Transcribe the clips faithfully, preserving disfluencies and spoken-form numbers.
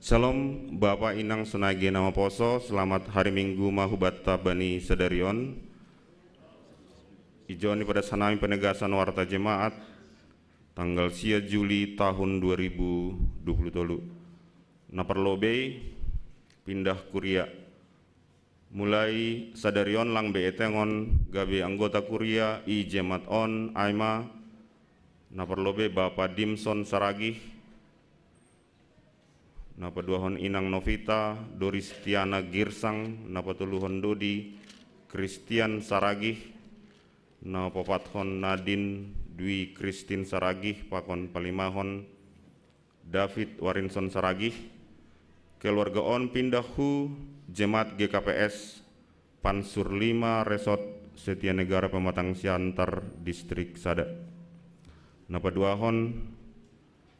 Shalom, Bapa, Inang, sonai ge na maposo. Selamat hari Minggu ma hubanta bani sadari on. Ijon ni padas hanami penegasan warta jemaat tanggal sia Juli tahun dua ribu dua puluh tolu. Na parlobei pindah kuria. Mulai sadari on lang be etengon gabe anggota kuria i jemaat on, ai ma na parlobei Bapa Dimson Saragih, na paduahon Inang Novita Doristiana Girsang, na patoluhon Dodi Christian Saragih, na paopathon Nadine Dwi Christine Saragih, pakon palimahon David Warinson Saragih. Keluarga on pindah hu jemaat G K P S Pansur lima Resort Setia Negara Pematang Siantar Distrik sada. Na paduahon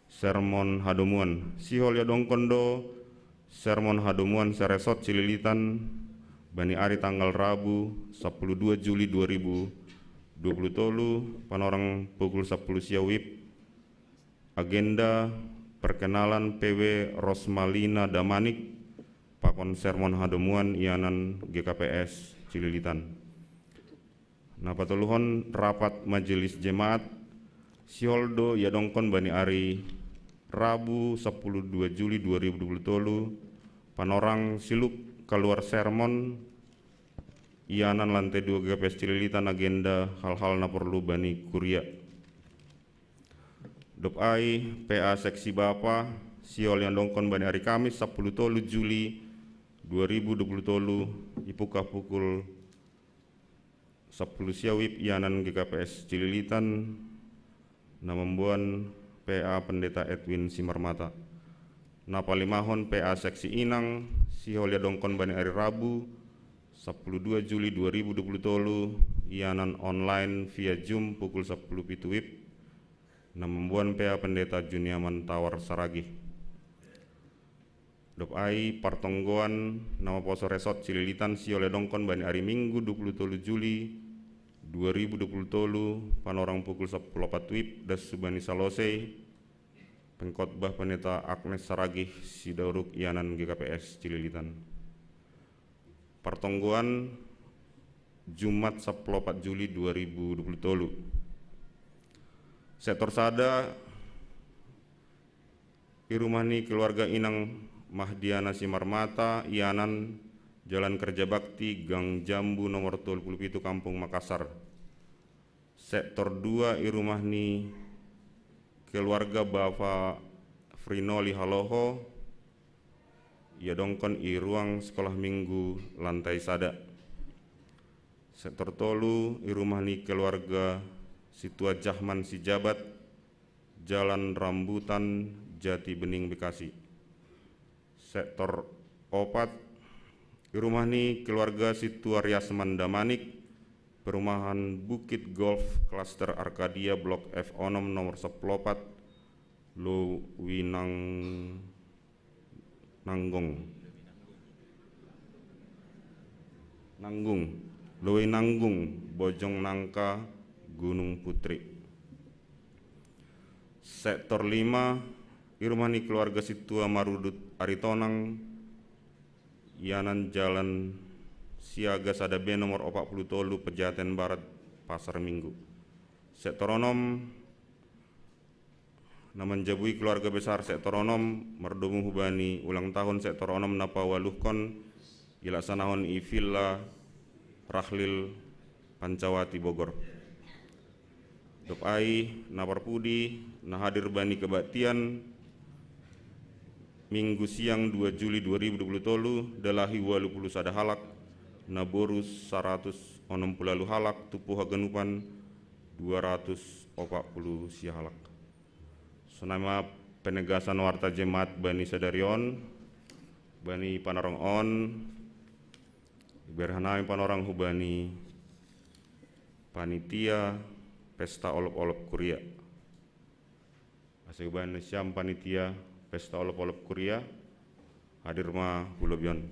sermon hadomuan. Sihol iadongkon do sermon hadomuan seresort Cililitan bani ari tanggal Rabu sapuluh dua Juli dua ribu dua puluh tolu, panorang pukul sapuluh sia wib. Agenda perkenalan P W Rosmalina Damanik, pakon sermon hadomuan ianan G K P S Cililitan. Na patoluhon rapat majelis jemaat, sihol do iadongkon bani ari Rabu sapuluh dua Juli dua ribu dua puluh tolu, panorang siluk kaluar sermon ianan lantai dua G K P S Cililitan, agenda hal-hal na porlu bani kuria. Dob ai P A seksi Bapa, sihol iadongkon bani ari Kamis sapuluh tolu Juli dua ribu dua puluh tolu, ipuka pukul sapuluh sia wib ianan G K P S Cililitan, na mamboan P A Pendeta Edwin Simarmata. Na palimahon P A seksi Inang, sihol iadongkon bani ari Rabu sapuluh dua Juli dua ribu dua puluh tolu, ianan online via Zoom pukul sapuluh pitu wib, na mamboan P A Pendeta Juniaman Tawar Saragih. Dob ai partonggoan na maposo resort Cililitan, sihol iadongkon bani ari Minggu dua puluh tolu Juli dua ribu dua puluh tolu, panorang pukul sapuluh opat wib das hubani Salosei, pengkhotbah Pendeta Agnes Saragih Sidauruk ianan G K P S Cililitan. Partonggoan Jumat sapuluh opat Juli dua ribu dua puluh tolu. Sektor sada, i rumah ni keluarga Inang Mahdiana Simarmata, ianan Jalan Kerja Bakti, Gang Jambu nomor tolu puluh pitu, Kampung Makassar. Sektor dua, i rumah ni keluarga Bapa Frinoli Haloho, iadongkon i ruang sekolah minggu lantai sada. Sektor tolu, i rumah ni keluarga Situa Jahman Sijabat, Jalan Rambutan, Jati Bening, Bekasi. Sektor opat, i rumah ni keluarga Situa Riasman Damanik, perumahan Bukit Golf, Klaster Arkadia, Blok F onom, nomor sapuluh opat, Lowinang Nanggong. Nanggung. Lowinanggung, Bojong Nangka, Gunung Putri. Sektor lima, i rumah ni keluarga Situa Marudut Aritonang, ianan Jalan Siaga sada B nomor opat puluh tolu, Pejaten Barat, Pasar Minggu. Sektor onom, na manjabui keluarga besar sektor onom, mardomu hubani ulang tahun sektor onom na paualuhon, ilaksanahon i Villa Rahlil, Pancawati, Bogor. Dob ai na parpudi na hadir bani kebaktian Minggu siang dua Juli dua ribu dua puluh tolu, dalahi ualu puluh sada halak, naboru saratus onom puluh ualu halak, tupu haganupan dua ratus opat puluh sia halak. Sonai ma penegasan warta jemaat bani sadari on. Bani panorang on, iberhanami panorang hubani panitia pesta olop-olop kuria. Asa hubani nasiam panitia pesta olop-olop kuria, hadir ma hu lobi on.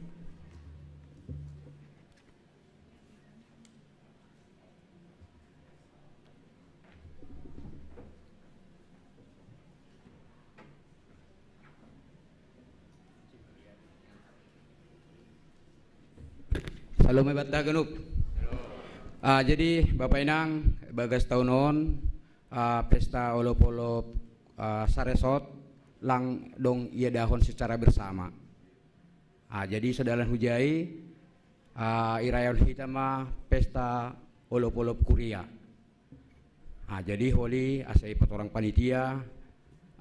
Halo, mai banta ganup. Ah, jadi Bapak Inang, bagas taun on, ah, pesta olop-olop, ah, Saresot lang dong iadahon secara bersama. Ah, jadi so dalan hujai, ah, irayaon hita ma pesta olop-olop kuria. Ah, jadi holi asa ipatorang panitia,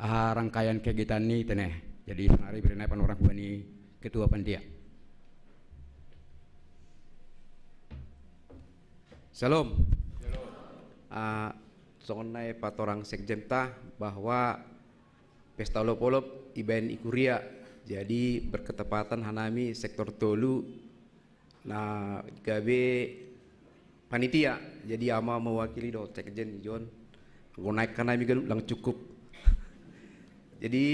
aha rangkaian kegiatan ni tene. Jadi sonari beri nai panorang hubani ketua panitia. Shalom. Ah, songon na ipatorang sekjen ta bahwa pesta olop-olop ibaen i kuria. Jadi berketepatan hanami sektor tolu na gabe panitia. Jadi ama mewakili do sekjen Ijon. Gonaik hanami ganup lang cukup. Jadi,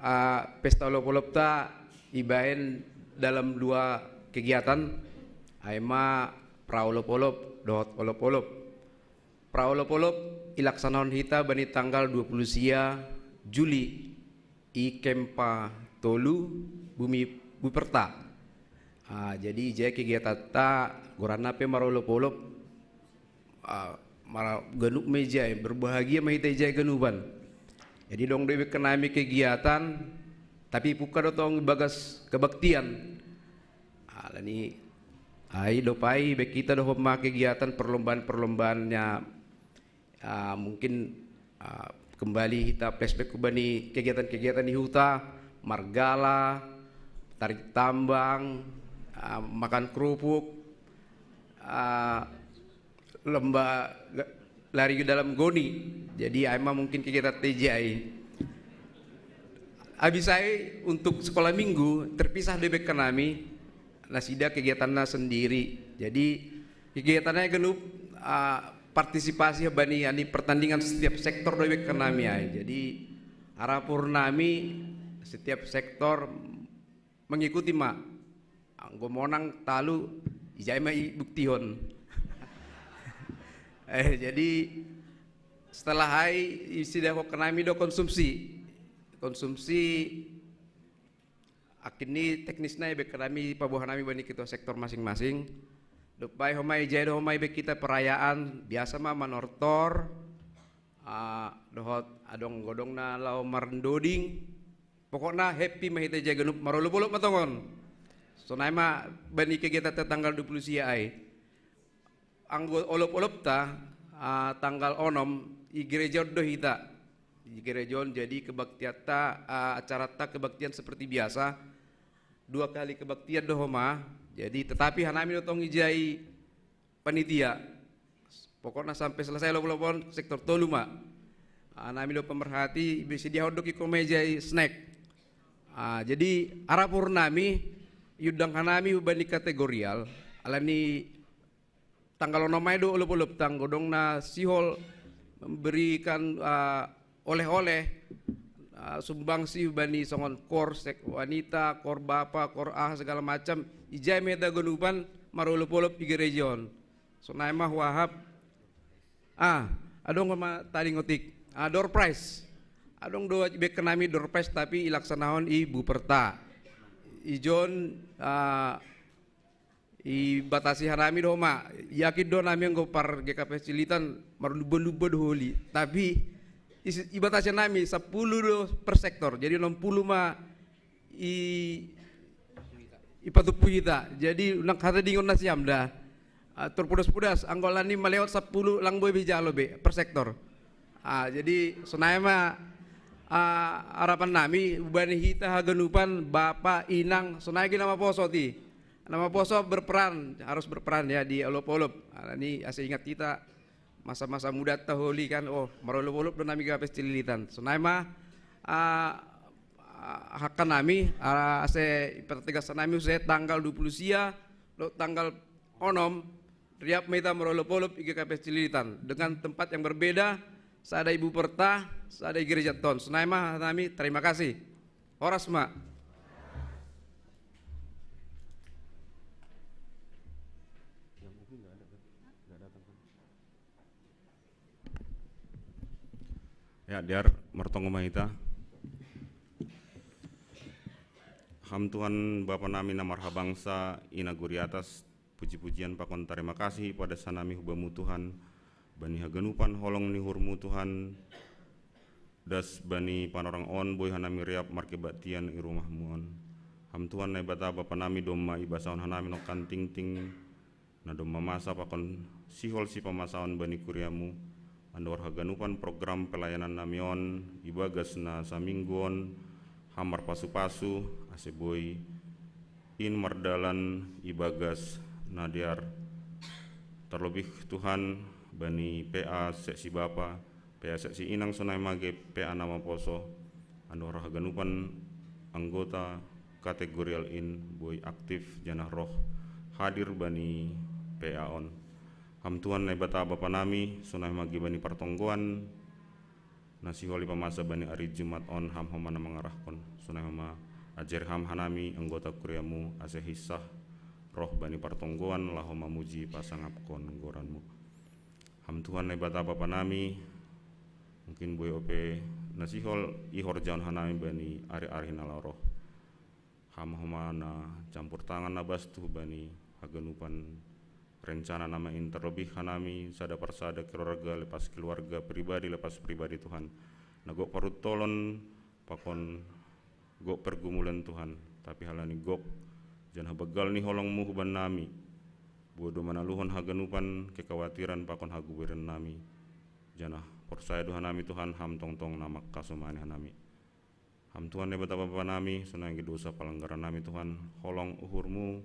ah, pesta olop-olop ta ibaen dalam dua kegiatan. Ai ma pra olop-olop dohot olop-olop. Pra olop-olop ilaksanahon hita bani tanggal dua puluh sia Juli i Kempa tolu Bumi Buperta. Ah, jadi ijai kegiatan ta goranna pe marolop-olop, ah, mara ganup ma ijai, berbahagia ma hita ijai ganupan. Jadi dong do ibekkon nami kegiatan, tapi pungka do tong bagas kebaktian. Alani ai dopai baen hita dohot ma kegiatan perlombaan-perlombaannya. Ah, mungkin, ah, kembali hita flashback hubani kegiatan-kegiatan di huta, margala, tarik tambang, ah, makan kerupuk, ah, lomba lari dalam goni. Jadi ai ma mungkin kegiatan ta ijai. Abis ai untuk sekolah minggu terpisah do ibekkon nami, nasida kegiatanna sendiri. Jadi kegiatanna ganup, ah, partisipasi bani ani pertandingan setiap sektor do ibekkon nami ai. Jadi harapan nami setiap sektor mengikuti ma. Anggo monang talu ijai ma ibuktihon. Eh, jadi setelah ai isi dahok nami do konsumsi. Konsumsi akhirnya teknisnya ibekkon nami paboa nami bani ketua sektor masing-masing. Dopai homa ijai do homa ibekkon hita perayaan biasa ma manortor, ah, dohot adong godong na lao marendoding. Pokokna happy ma hita ijai ganup marolop-olop ma tongon. Sonai ma bani kegiatan ta tanggal dua puluh sia ai. Anggo olop-olop ta, ah, tanggal onom i gereja do hita. Di gereja on jadi kebaktian ta, ah, acara ta kebaktian seperti biasa. Dua kali kebaktian do homa. Jadi tetapi hanami do tong ijai panitia. Pokokna sampe selesai olop-olop on sektor tolu ma. Ah, nami do pemerhati bisa dihaut do kiko meja i snack. Ah, jadi arapur nami iundang hanami hubani kategorial alani tanggal onom ai do olop-olop tanggo dong na sihol memberikan, ah, oleh-oleh, ah, sumbangsi hubani songon kor sek wanita, kor bapa, kor aha segala macam. Ijai ma hita ganupan marolop-olop i gereja on. Sonai ma huahap. Ah, adong ma tading otik. Ah, door prize. Adong do ibekkon nami door prize tapi ilaksanahon i Buperta. Ijon, ah, ibatasi hanami do homa. Yakin do nami anggo par G K P Cililitan marlumba-lumba do holi. Tapi is- ibatasi hanami sampulu do per sektor. Jadi onom pulu ma i ipatumpu hita. Jadi unang hatadingon nasiam da. Ah, terpudas-pudas anggo alani malewat sampulu lang boi be jalo be per sektor. Ah, jadi sonai ma, ah, arapan nami hubani hita haganupan bapa inang sonai ge nama poso ti. Nama poso berperan, harus berperan ya di olop-olop. Alani asa ingat hita masa-masa muda ta holi kan, oh, marolop-olop do nami G K P Cililitan. Sonai ma, ah, ah, hakka nami, ah, ase ipertegas nami use tanggal dua puluh sia do tanggal onom riap ma hita marolop-olop i G K P Cililitan dengan tempat yang berbeda, sada i Buperta, sada i gereja ton. Sonai ma nami, terima kasih. Horas ma. Ya, dear, martonggo ma hita. Ham Tuhan Bapa nami na marhabangsa, i na guru di atas, Puji-pujian pakon tarima kasih ipadas hanami hu Bamu Tuhan, bani haganupan holong ni uhurMu Tuhan, das bani panorang on boi hanami riap markebaktian i rumahMu on. Ham Tuhan Naibata Bapa nami, domma ibasahon hanami nongkan tingting, na domma masa pakon sihol sipamasaon bani kuriaMu, andor haganupan program pelayanan nami on, ibagas na saminggu on, Ham marpasu-pasu, ase boi in mardalan ibagas na dear. Tarlobih Tuhan, bani P A seksi bapa, P A seksi inang sonai mage P A na maposo, andor haganupan anggota kategorial in boi aktif janah roh hadir bani P A on. Ham Tuhan Naibata Bapa nami, sonai mage bani partonggoan, na sihol ipamasa bani ari Jumat on Ham homa na mangarahkon, sonai homa ajari Ham hanami anggota kuriaMu ase hinsah roh bani partonggoan laho mamuji pasangapkon goranMu. Ham Tuhan Naibata Bapa nami, mungkin boi ope na sihol ihorjahon hanami bani ari-ari na laho roh. Ham homa na campur tangan na bastu bani haganupan rencana nami in, tarlobih hanami sada parsada keluarga lepas keluarga, pribadi lepas pribadi Tuhan. Na gok paruntolon pakon gok pergumulan Tuhan, tapi halani gok janah banggal ni holongMu huban nami, boi do manaluhon haganupan kekawatiran pakon hagoberan nami, janah porsaya do hanami Tuhan Ham tongtong na mangkasomani hanami. Ham Tuhan Naibata Bapa nami, sonai age dosa palanggaran nami Tuhan, holong uhurMu,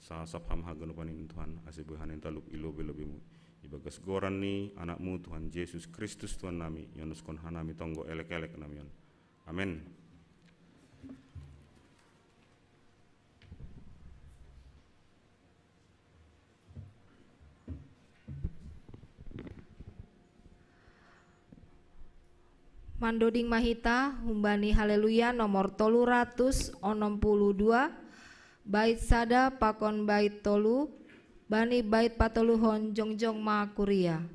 sasap Ham haganupan in Tuhan, ase boi hanami talup i lobei-lobeiMu. Ibagas goran ni AnakMu Tuhan Jesus Kristus Tuhan nami, ionuskon hanami tonggo elek-elek nami on. Amen. Mandoding ma hita humbani Haleluya nomor tolu ratus onom puluh dua, bait sada pakon bait tolu, bani bait patoluhon jongjong ma kuria.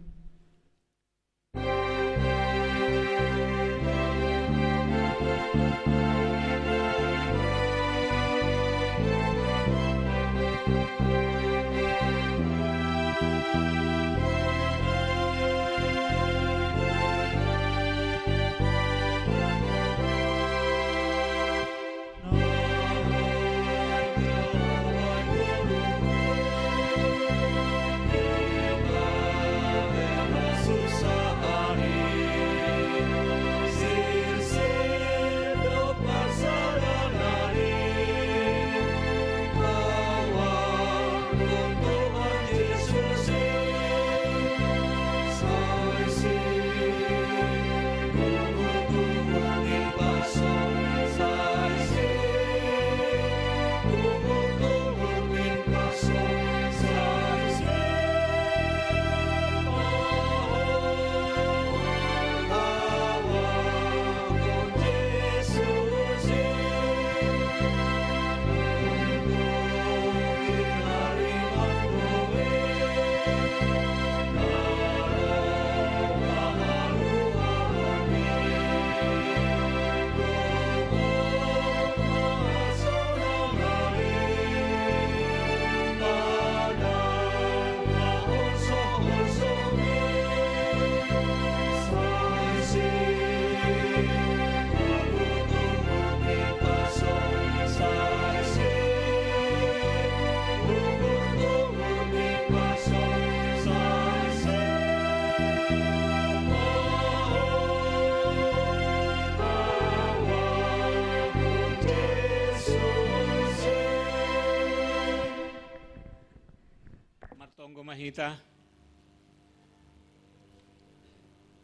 Martonggo ma hita.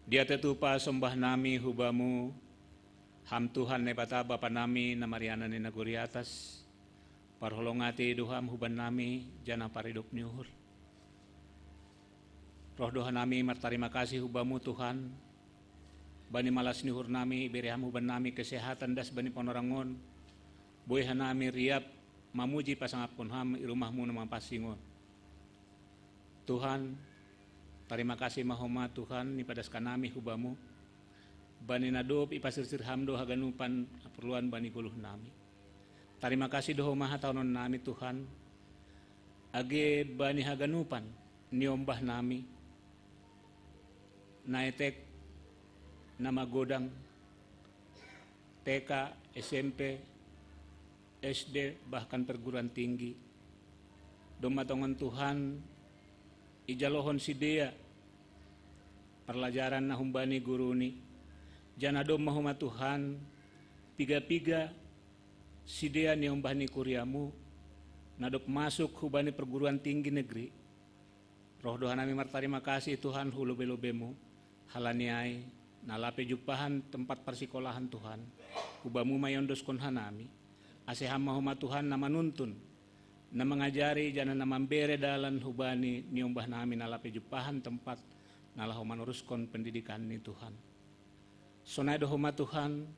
Dia tetupa sombah nami hu Bamu, Ham Tuhan Naibata Bapa nami na marianan i nagori atas, parholong atei do Ham huban nami, janah paridop ni uhur. Roh do hanami martarima kasih hu Bamu Tuhan, bani malas ni uhur nami ibere Ham huban nami kesehatan das bani panorang on, boi hanami riap mamuji pasangapkon Ham i rumah-Mu na mapansing on. Tuhan, tarima kasih ma homa Tuhan ipadaskan nami hu Bamu, bani na dob ipasirsir Ham do haganupan haporluan bani goluh nami. Tarima kasih do homa hatahonon nami Tuhan, Age bani haganupan niombah nami, naetek, namagodang, T K, S M P, S D, bahkan perguruan tinggi. Domma tongon Tuhan, ijalohon sidea parlajaran na humbani guruni, janah domma homa Tuhan, piga-piga sidea niombah ni kuriamu, na dob masuk hubani perguruan tinggi negeri. Roh do hanami martarima kasih Tuhan hu lobei-lobeimu, halani ai, na lape jumpahan tempat parsikolahan Tuhan, hubamu ma iondoskon hanami, ase ham ma homa Tuhan na manuntun, na mangajari janah na mambere dalan hubani niombah nami na lape jumpahan tempat na laho manoruskon pendidikan ni Tuhan. Sonai do homa Tuhan,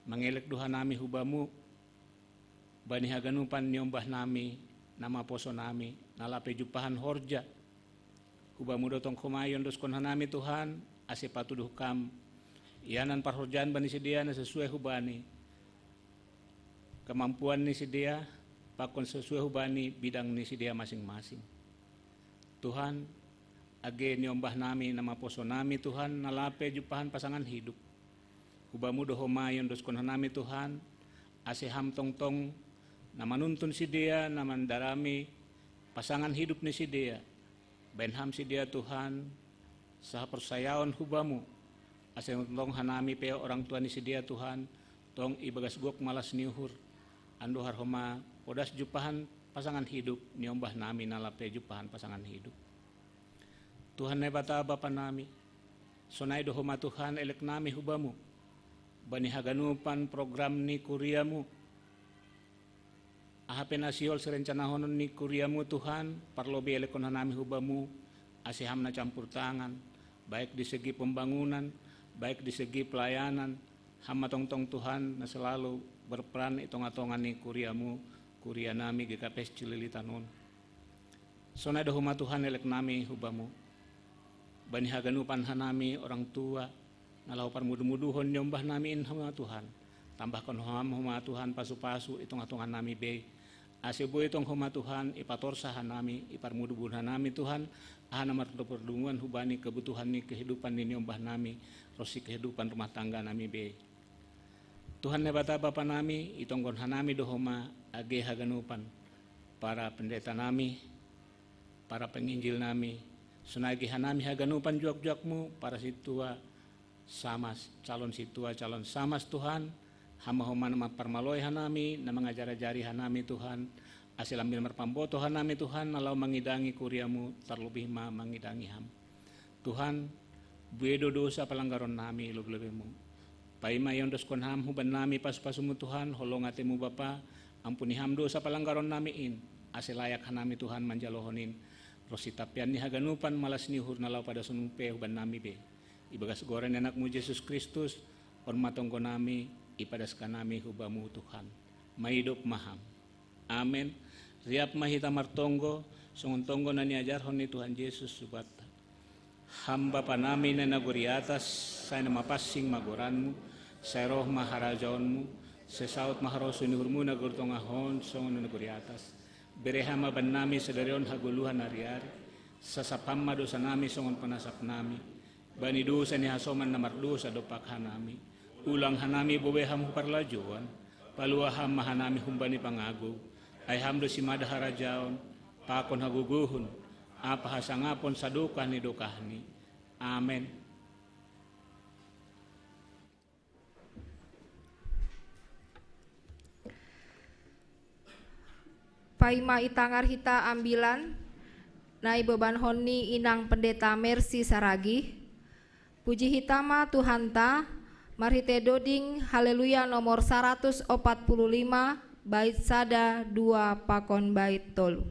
mangelek do hanami hubamu, bani haganupan niombah nami, na maposo nami, na lape jumpahan horja. Hubamu do tong homa iondoskon hanami Tuhan, ase patuduh kam, ianan parhorjaan bani sidea na sesuai hubani kemampuan ni sidea, pakon sesuai hubani bidang ni sidea masing-masing. Tuhan, age niombah nami na maposo nami Tuhan, na lape jumpahan pasangan hidup. Hubamu do homa iondoskon hanami Tuhan, ase ham tongtong, na manuntun sidea, na mandarami pasangan hidup ni sidea. Baen ham sidea Tuhan, sahaporsayaon hubamu, ase tongtong hanami pe orang tua ni sidea Tuhan, tong ibagas gok malas ni uhur, andohar homa podas jumpahan pasangan hidup, niombah nami na lape jumpahan pasangan hidup. Tuhan Naibata Bapa nami, sonai do homa Tuhan elek nami hubamu, bani haganupan program ni kuriamu, aha pe na sihol sirencanahonon ni kuriamu Tuhan, parlobei elekkon hanami hubamu, ase ham na campur tangan, baik di segi pembangunan, baik di segi pelayanan, ham ma tongtong Tuhan na selalu berperan i tonga-tonga ni kuriamu, kuria nami G K P S Cililitan on. Sonai do homa Tuhan elek nami hubamu, bani haganupan hanami orang tua, na laho parmudu-muduhon niombah nami in homa Tuhan. Tambahkon ham homa Tuhan pasu-pasu i tonga-tonga nami bei. Ase boi tong homa Tuhan ipatorsa hanami, iparmudu-mudu hanami Tuhan, aha na mardope pardunguan hubani kebutuhan ni kehidupan ni niombah nami, ronsi kehidupan rumah tangga nami bei. Tuhan Naibata Bapa nami, itonggon hanami do homa age haganupan, para pendeta nami, para penginjil nami, sonai age hanami haganupan juak-juakmu, para sintua, samas, calon sintua, calon samas Tuhan, ham ma homa na mamparmaloi hanami, na mangajar-ajari hanami Tuhan, ase lambin marpamboto hanami Tuhan, na laho mangidangi kuriamu, tarlobih ma mangidangi ham. Tuhan, buei do dosa palanggaron nami lobei-lobeimu. Paima iondoskon ham huban nami pasu-pasumu Tuhan, holong atemu Bapa, ampuni ham dosa palanggaron nami in, ase layak hanami Tuhan manjalohon in, ronsi tampean ni haganupan malas ni uhur na laho padasonmu pe huban nami be. Ibagas goran ni Anakmu Jesus Kristus, on ma tonggo nami, ipadas hanami hubamu Tuhan. Maidop ma ham. Amen. Riap ma hita martonggo, songon tonggo na niajarhon ni Tuhan Jesus hubanta. Ham Bapa nami na i nagori atas, sai na mapansing ma goranmu, sai roh ma harajaonmu, sai saut ma harosuh ni uhurmu i nagori tongah on, songon na i nagori atas. Bere ham ma bannami sadari on hagoluhan ari-ari, sasap ham ma dosa nami songon panasap nami, bani dosa ni hasoman na mardosa dompak hanami. Ulang hanami bobe ham hu parlajouan, palua ham ma hanami humbani pangagou, ai ham do simada harajaon, pakon hagogohon, ampa hasangapon sadokah ni dokahni. Amen. Paima itangar hita ambilan, na ibebanhon ni inang pendeta Mercy Saragih, puji hita ma Tuhanta, marhite doding Haleluya nomor saratus opat puluh lima, bait sada, dua, pakon bait tolu.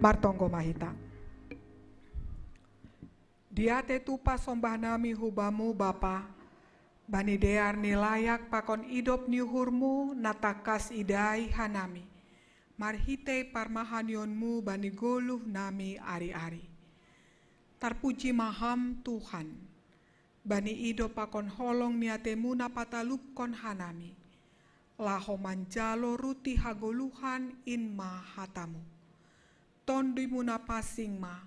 Martonggo ma hita. Diate tupa sombah nami hu Bamu Bapa, bani dear ni layak pakon idop ni uhur-Mu na tangkas idai hanami, marhitei parmahanionmu bani goluh nami ari-ari. Tarpuji ma Ham Tuhan, bani idop pakon holong ni ateMu na patalupkon hanami, laho manjalo ruti hagoluhan in ma hataMu. TonduyMu na pansing ma,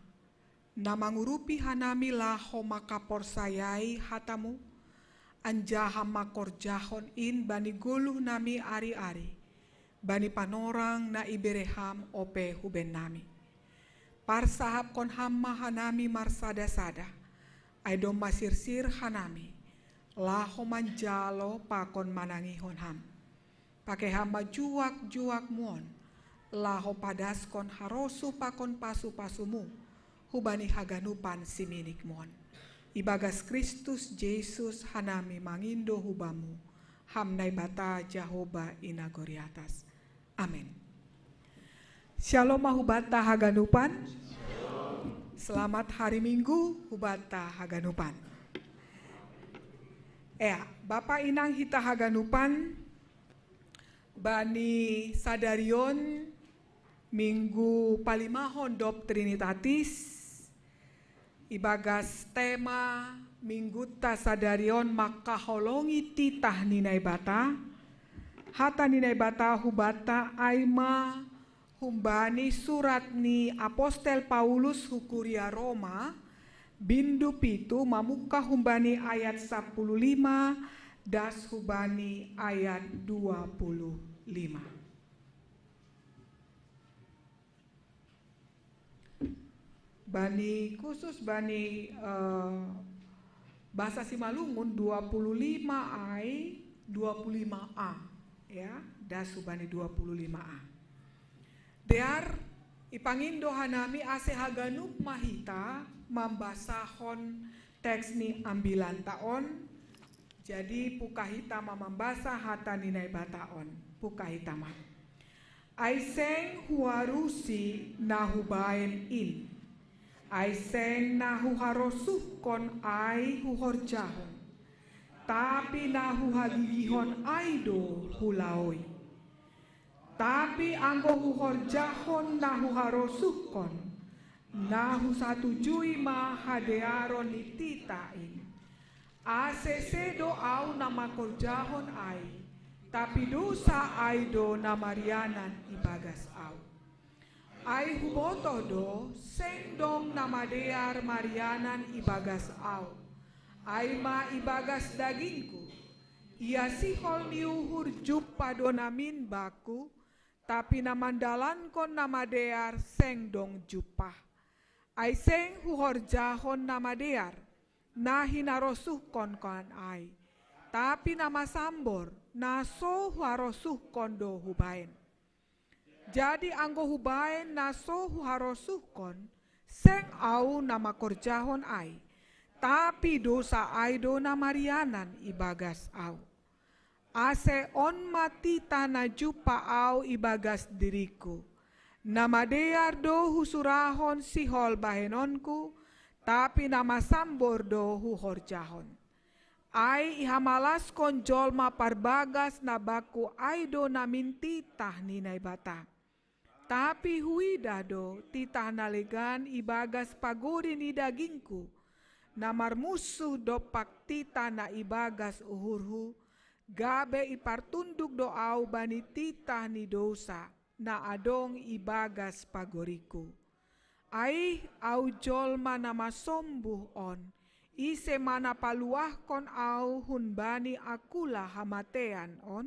na mangurupi hanami laho mangkaporsayai hataMu, anjaha mangkorjahon in bani goluh nami ari-ari, bani panorang na ibere Ham ope hu bennami. Parsahapkon Ham ma hanami marsada-sada, ai domma sirsir hanami, laho manjalo pakon manangihon Ham. Pakei Ham ma juak-juakMu on, laho padaskon harosuh pakon pasu-pasuMu, hubani haganupan siminikMu on. Ibagas Kristus Jesus hanami mangindo hu Bamu, Ham Naibata Jahowa i na gori atas. Amen. Syalom ma hubanta haganupan. Selamat hari Minggu hubanta haganupan. Ea, Bapa Inang hita haganupan, bani sadarion Minggu palimahon dob Trinitatis, ibagas tema Mingguta sadarion mangkaholongi titah ni Naibata. Hata ni Naibata hubanta ai ma humbani surat ni Apostel Paulus hu kuria Roma, bindu pitu, mamungkah humbani ayat sapuluh lima das hubani ayat dua puluh lima. Bani khusus bani, eh, bahasa Simalungun dua puluh lima ai dua puluh lima a, ya, das hubani dua puluh lima a. Dear, ipangindo hanami ase haganup ma hita mambasahon teks ni ambilanta on. Jadi pungkah hita ma mambasa hata ni Naibata on. Pungkah hita ma. Ai seng huarusi na hubaen in. Ai seng na huharosuhkon ai huhorjahon. Tapi na huhagigihon ai do hulaoi. Tapi anggo huhorjahon na huharosuhkon, na husatujui ma hadearon ni titah in. Ase sedo ahu na mangkorjahon ai, tapi dousa ai do na marianan ibagas ahu. Ai hubotoh do, seng dong na madear marianan ibagas ahu, ai ma ibagas dagingku. Ia sihol ni uhur jumpah do namin bakku, tapi na mandalankon na madear seng dong jumpah. Ai seng huhorjahon na madear, na hinarosuhkon kan ai, tapi na masambor, na so huharosuhkon do hubaen. Jadi anggo hubaen na so huharosuhkon, seng ahu na mangkorjahon ai, tapi dousa ai do na marianan ibagas ahu. Ase on ma titah na jumpah ahu ibagas diringku. Na madear do husurahon sihol bahenonku, tapi na masambor do huhorjahon. Ai ihamalaskon jolma parbagas na bakku ai do namin titah ni Naibata. Tapi huidah do titah na legan ibagas pagori ni dagingku, na marmunsuh dompak titah na ibagas uhurhu, gabe ipartunduk do ahu bani titah ni dousa, na adong ibagas pagoriku. Aih, ahu jolma na masombuh on, ise ma na paluahkon ahu humbani angkula hamatean on?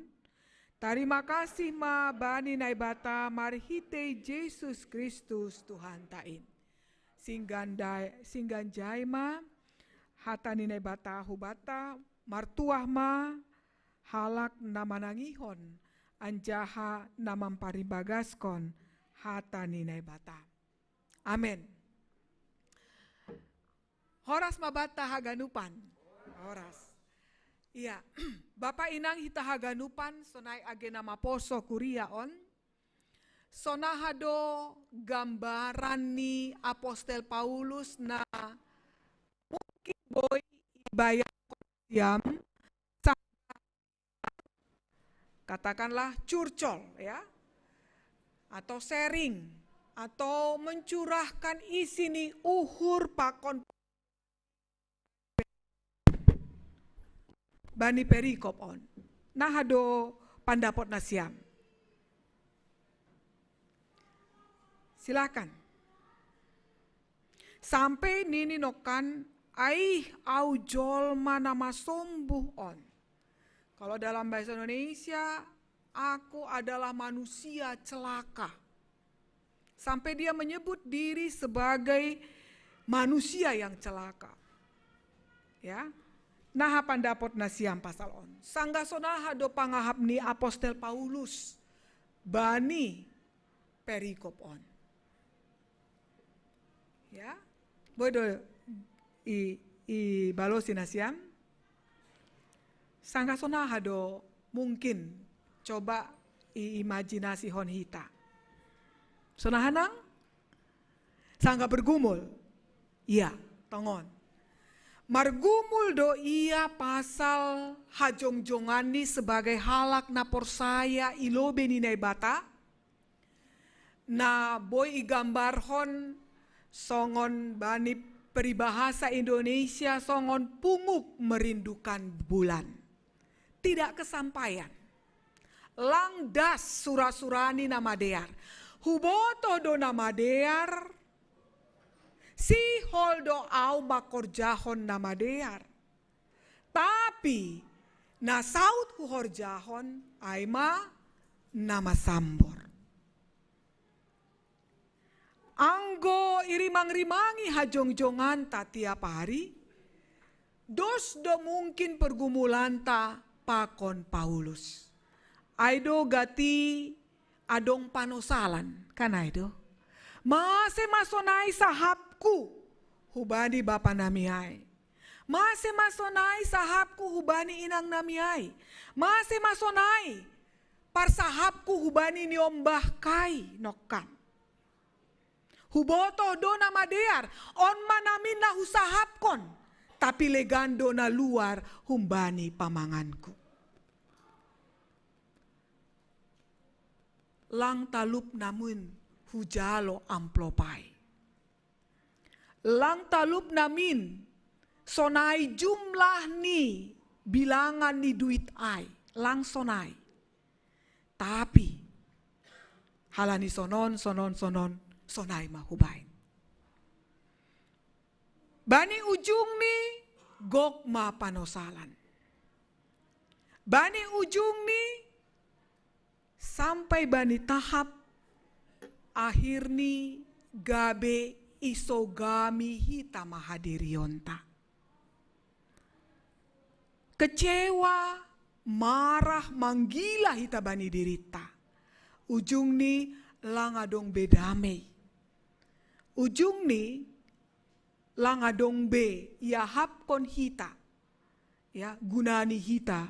Tarima kasih ma bani Naibata marhitei Jesus Kristus Tuhanta in. Singgan da-, singgan jai ma hata ni Naibata hubanta, martuah ma halak na manangihon, anjaha na mamparimbagaskon hata ni Naibata. Amen. Horas ma banta haganupan. Horas. Ia, Bapa Inang hita haganupan, sonai age na maposo kuria on. Sonahado gambaran ni Apostel Paulus na mungkin boi ibayangkon siam, katakanlah curcol ya, atau sharing, atau mencurahkan isi ni uhur pakon bani perikop on. Nahado pandapot na siam. Silakan. Sampai nini nokan, aih, au jolma na masombuh on. Kalau dalam bahasa Indonesia, aku adalah manusia celaka. Sampai dia menyebut diri sebagai manusia yang celaka. Ya. Naha pandapot na siam pasal on. Sangga sonaha do pangahap ni Apostel Paulus bani perikop on. Ya. Boi do i, i balosi na siam. Sangga sonaha do mungkin coba i imajinasi hon hita. Sonaha nang? Sangga bergumul. Iya, tongon. Margumul do ia pasal hajongjongan ni sebagai halak na porsaya i lobei ni Naibata, na boi igambarhon songon bani peribahasa Indonesia songon punguk merindukan bulan. Tidak kesampaian. Lang das sura-surani na madear. Huboto do na madear, sihol do au mangkorjahon na madear. Tapi na saut huhorjahon ai ma na masambor. Anggo irimang-rimangi hajongjonganta tiap ari, dos do mungkin pergumulanta pakon Paulus. Ai do gati adong panosalan, kan ai do. Mase ma sonai sahapku hubani bapa nami ai. Mase ma sonai sahapku hubani inang nami ai. Mase ma sonai parsahapku hubani niombah kai nongkan. Hubotoh do na madear, on ma namin na husahapkon, tapi legan do na luar humbani pamanganku. Lang talup namin hujalo amplop ai. Lang talup namin sonai jumlah ni bilangan ni duit ai, lang sonai. Tapi halani sonon, sonon, sonon, sonai ma hubaen. Bani ujungni gok ma panosalan. Bani ujungni sampai bani tahap akhirni gabe isogami hita ma hadirionta. Kecewa, marah, manggila hita bani dirinta. Ujungni lang adong be damei. Ujungni lang adong be iahapkon hita, ya, gunani hita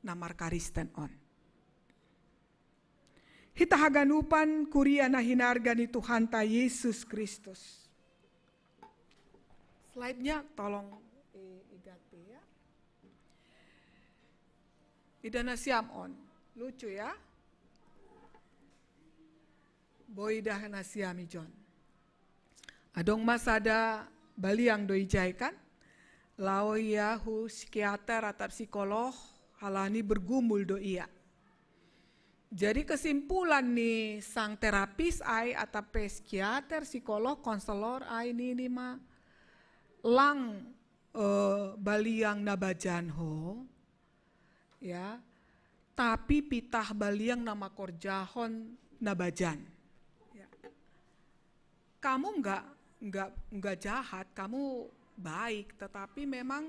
na markaristen on. Hita haganupan kuria na hinarga ni Tuhanta Yesus Kristus. Slide-nya tolong i-, iganti ya. Ida na siam on. Lucu ya. Boi dah na siam ijon. Adong ma sada baliang do ijai kan. Laho ia hu psikiater atap psikolog, halani bergumul do ia. Jadi kesimpulan ni sang terapis ai atap psikiater, psikolog, konselor ai nini ma lang, eh, baliang na bajan ho, ya, tapi pitah baliang na mangkorjahon na bajan. Ya. Kamu nggak, nggak, nggak jahat, kamu baik, tetapi memang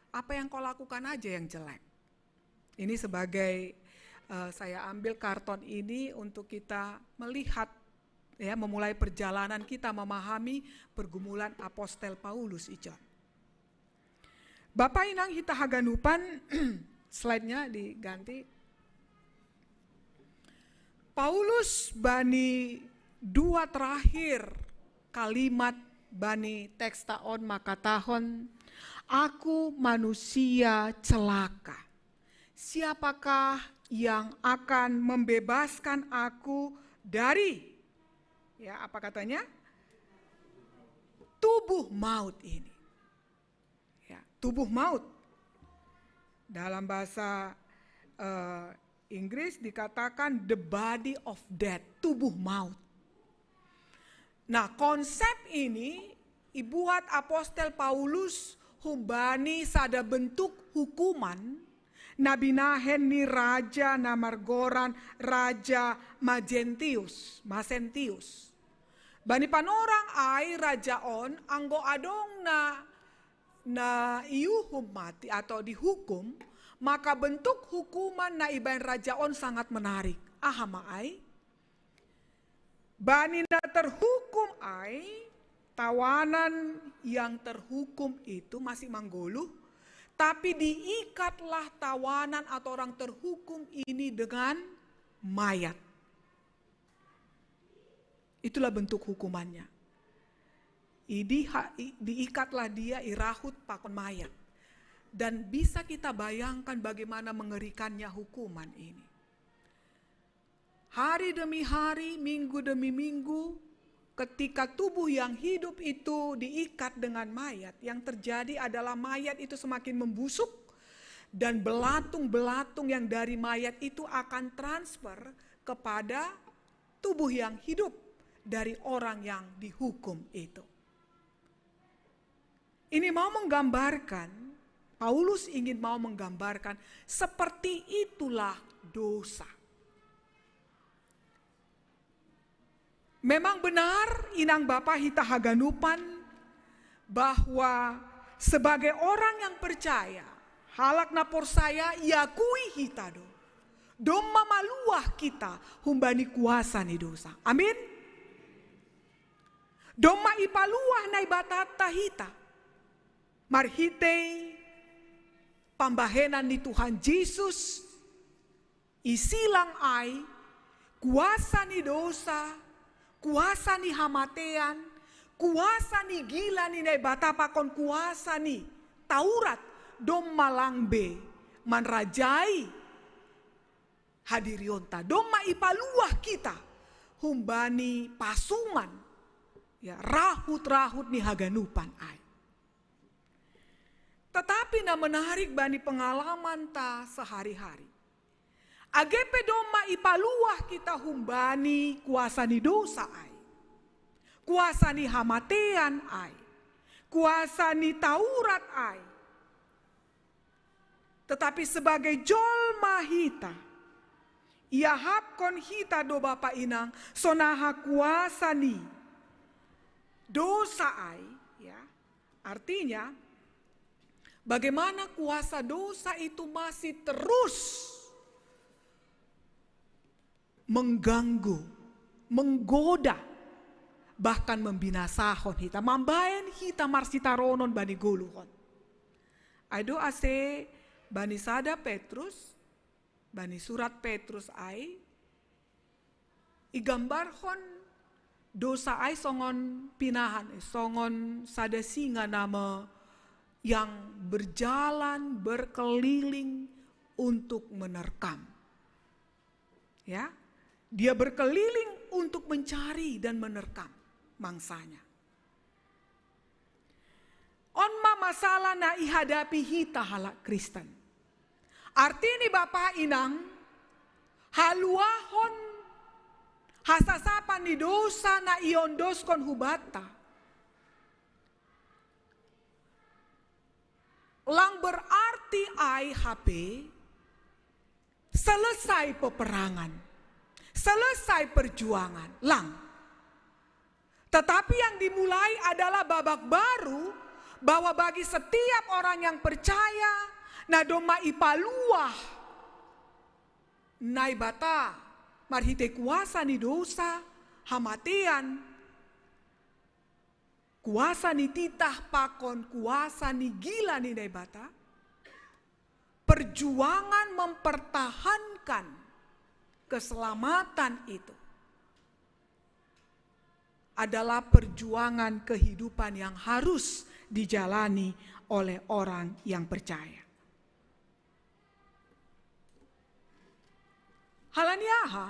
apa yang kau lakukan aja yang jelek. Ini sebagai, eh, saya ambil karton ini untuk kita melihat, ya, memulai perjalanan kita memahami pergumulan Apostel Paulus ijon. Bapa inang hita haganupan, slide-nya diganti. Paulus bani dua terakhir kalimat bani teks ta on maka tahon, "Aku manusia celaka. Siapakah yang akan membebaskan aku dari," ya, apa katanya? "Tubuh maut ini." Ya, tubuh maut. Dalam bahasa, eh, Inggris dikatakan the body of death, tubuh maut. Nah, konsep ini ibuat apostel Paulus humbani sada bentuk hukuman na binahen ni raja na margoran Raja Magentius, Maxentius. Bani panorang ai raja on anggo adong na, na iuhum mati atau dihukum, maka bentuk hukuman na ibaen raja on sangat menarik. Aha ma ai? Bani na terhukum ai, tawanan yang terhukum itu masih manggoluh, tapi diikatlah tawanan atau orang terhukum ini dengan mayat. Itulah bentuk hukumannya. Idi ha-, i-, diikatlah dia, irahut pakon mayat. Dan bisa kita bayangkan bagaimana mengerikannya hukuman ini. Hari demi hari, minggu demi minggu, ketika tubuh yang hidup itu diikat dengan mayat, yang terjadi adalah mayat itu semakin membusuk dan belatung-belatung yang dari mayat itu akan transfer kepada tubuh yang hidup dari orang yang dihukum itu. Ini mau menggambarkan, Paulus ingin mau menggambarkan seperti itulah dosa. Memang benar, inang bapa hita haganupan, bahwa sebagai orang yang percaya, halak na porsaya iakui hita do, domma maluah hita humbani kuasa ni dosa. Amin. Domma ipaluah Naibatanta hita marhitei pambahenan ni Tuhan Jesus, isilang ai, kuasa ni dosa, kuasa ni hamatean, kuasa ni gila ni Naibata pakon kuasa ni Taurat domma lang be manrajai hadirionta, domma ipaluah hita humbani pasungan, ya, rahut-rahut ni haganupan ai. Tetapi na menarik bani pengalamanta sehari-hari, age pe domma ipaluah hita humbani kuasa ni dosa ai, kuasa ni hamatean ai, kuasa ni Taurat ai, tetapi sebagai jolma hita, iahapkon hita do bapa inang sonaha kuasa ni dosa ai, ya. Artinya, bagaimana kuasa dosa itu masih terus mengganggu, menggoda, bahkan membinasahon hita, mambaen hita marsitaronon bani goluhon. Ai do ase bani sada Petrus, bani surat Petrus ai, igambarhon dosa ai songon pinahan, eh, songon sada singa nama yang berjalan berkeliling untuk menerkam. Ya, dia berkeliling untuk mencari dan menerkam mangsanya. On ma masalah na ihadapi hita halak Kristen. Arti ni bapa inang, haluahon hasasapan ni dosa na iondoskon hubanta lang berarti ai hape selesai peperangan, selesai perjuangan, lang. Tetapi yang dimulai adalah babak baru, bahwa bagi setiap orang yang percaya, na domma ipaluah Naibata marhitei kuasa ni dosa, hamatean, kuasa ni titah pakon kuasa ni gila ni Naibata, perjuangan mempertahankan Keselamatan itu adalah perjuangan kehidupan yang harus dijalani oleh orang yang percaya. Halaniaha,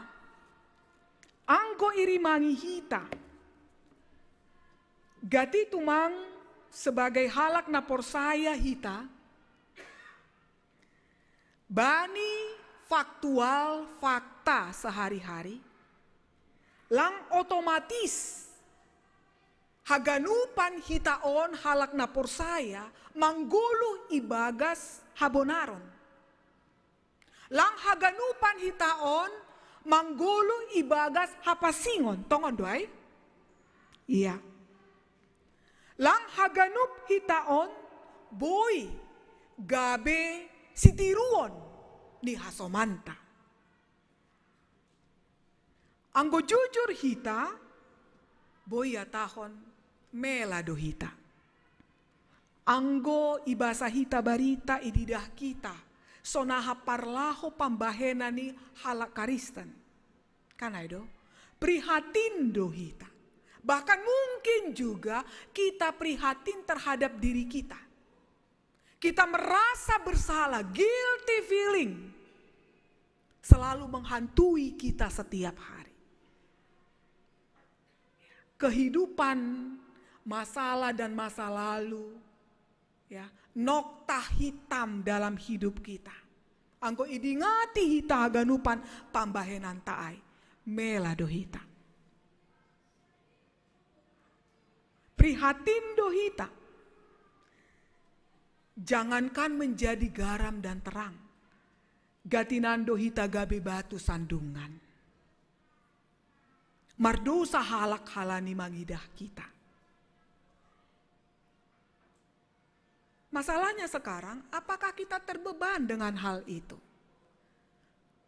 anggo irimangi hita, gati tumang sebagai halak na porsaya hita, bani faktual fakta sehari-hari, lang otomatis haganupan hita on halak na porsaya manggoluh ibagas habonaron. Lang haganupan hita on manggoluh ibagas hapasingon, tongon do ai? Ia. Lang haganup hita on boi gabe sitiruon ni hasomanta. Anggo jujur hita, boi ihatahon mela do hita. Anggo ibasa hita barita ididah kita, sonaha parlaho pambahenan ni halak Kristen. Kan ai do? Prihatin do hita. Bahkan mungkin juga kita prihatin terhadap diri kita. Kita merasa bersalah, guilty feeling selalu menghantui kita setiap hari. Kehidupan, masalah dan masa lalu, ya, nokta hitam dalam hidup kita. Anggo idingati hita haganupan pambahenanta ai, mela do hita. Prihatin do hita. Jangankan menjadi garam dan terang, gatinan do hita gabe batu sandungan. Mardosa halak halani mangidah kita. Masalahnya sekarang, apakah kita terbeban dengan hal itu?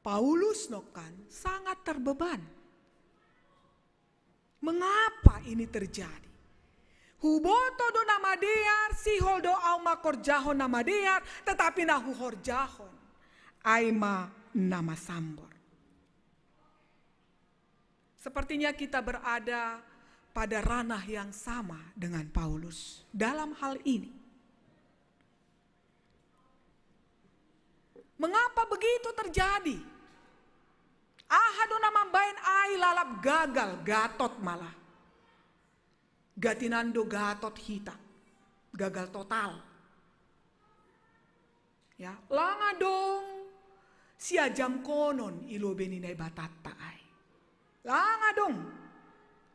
Paulus nokkan sangat terbeban. Mengapa ini terjadi? Huboto do na madear, sihol do au mangkorjahon na madear, tetapi na huhorjahon ai ma na masambor. Sepertinya kita berada pada ranah yang sama dengan Paulus dalam hal ini. Mengapa begitu terjadi? Aha do na mambaen ai lalap gagal, gatot malah. Gatinan do gatot hita, gagal total. Ya, lang adong siajamkonon i lobei ni Naibatanta ai. Lang adong,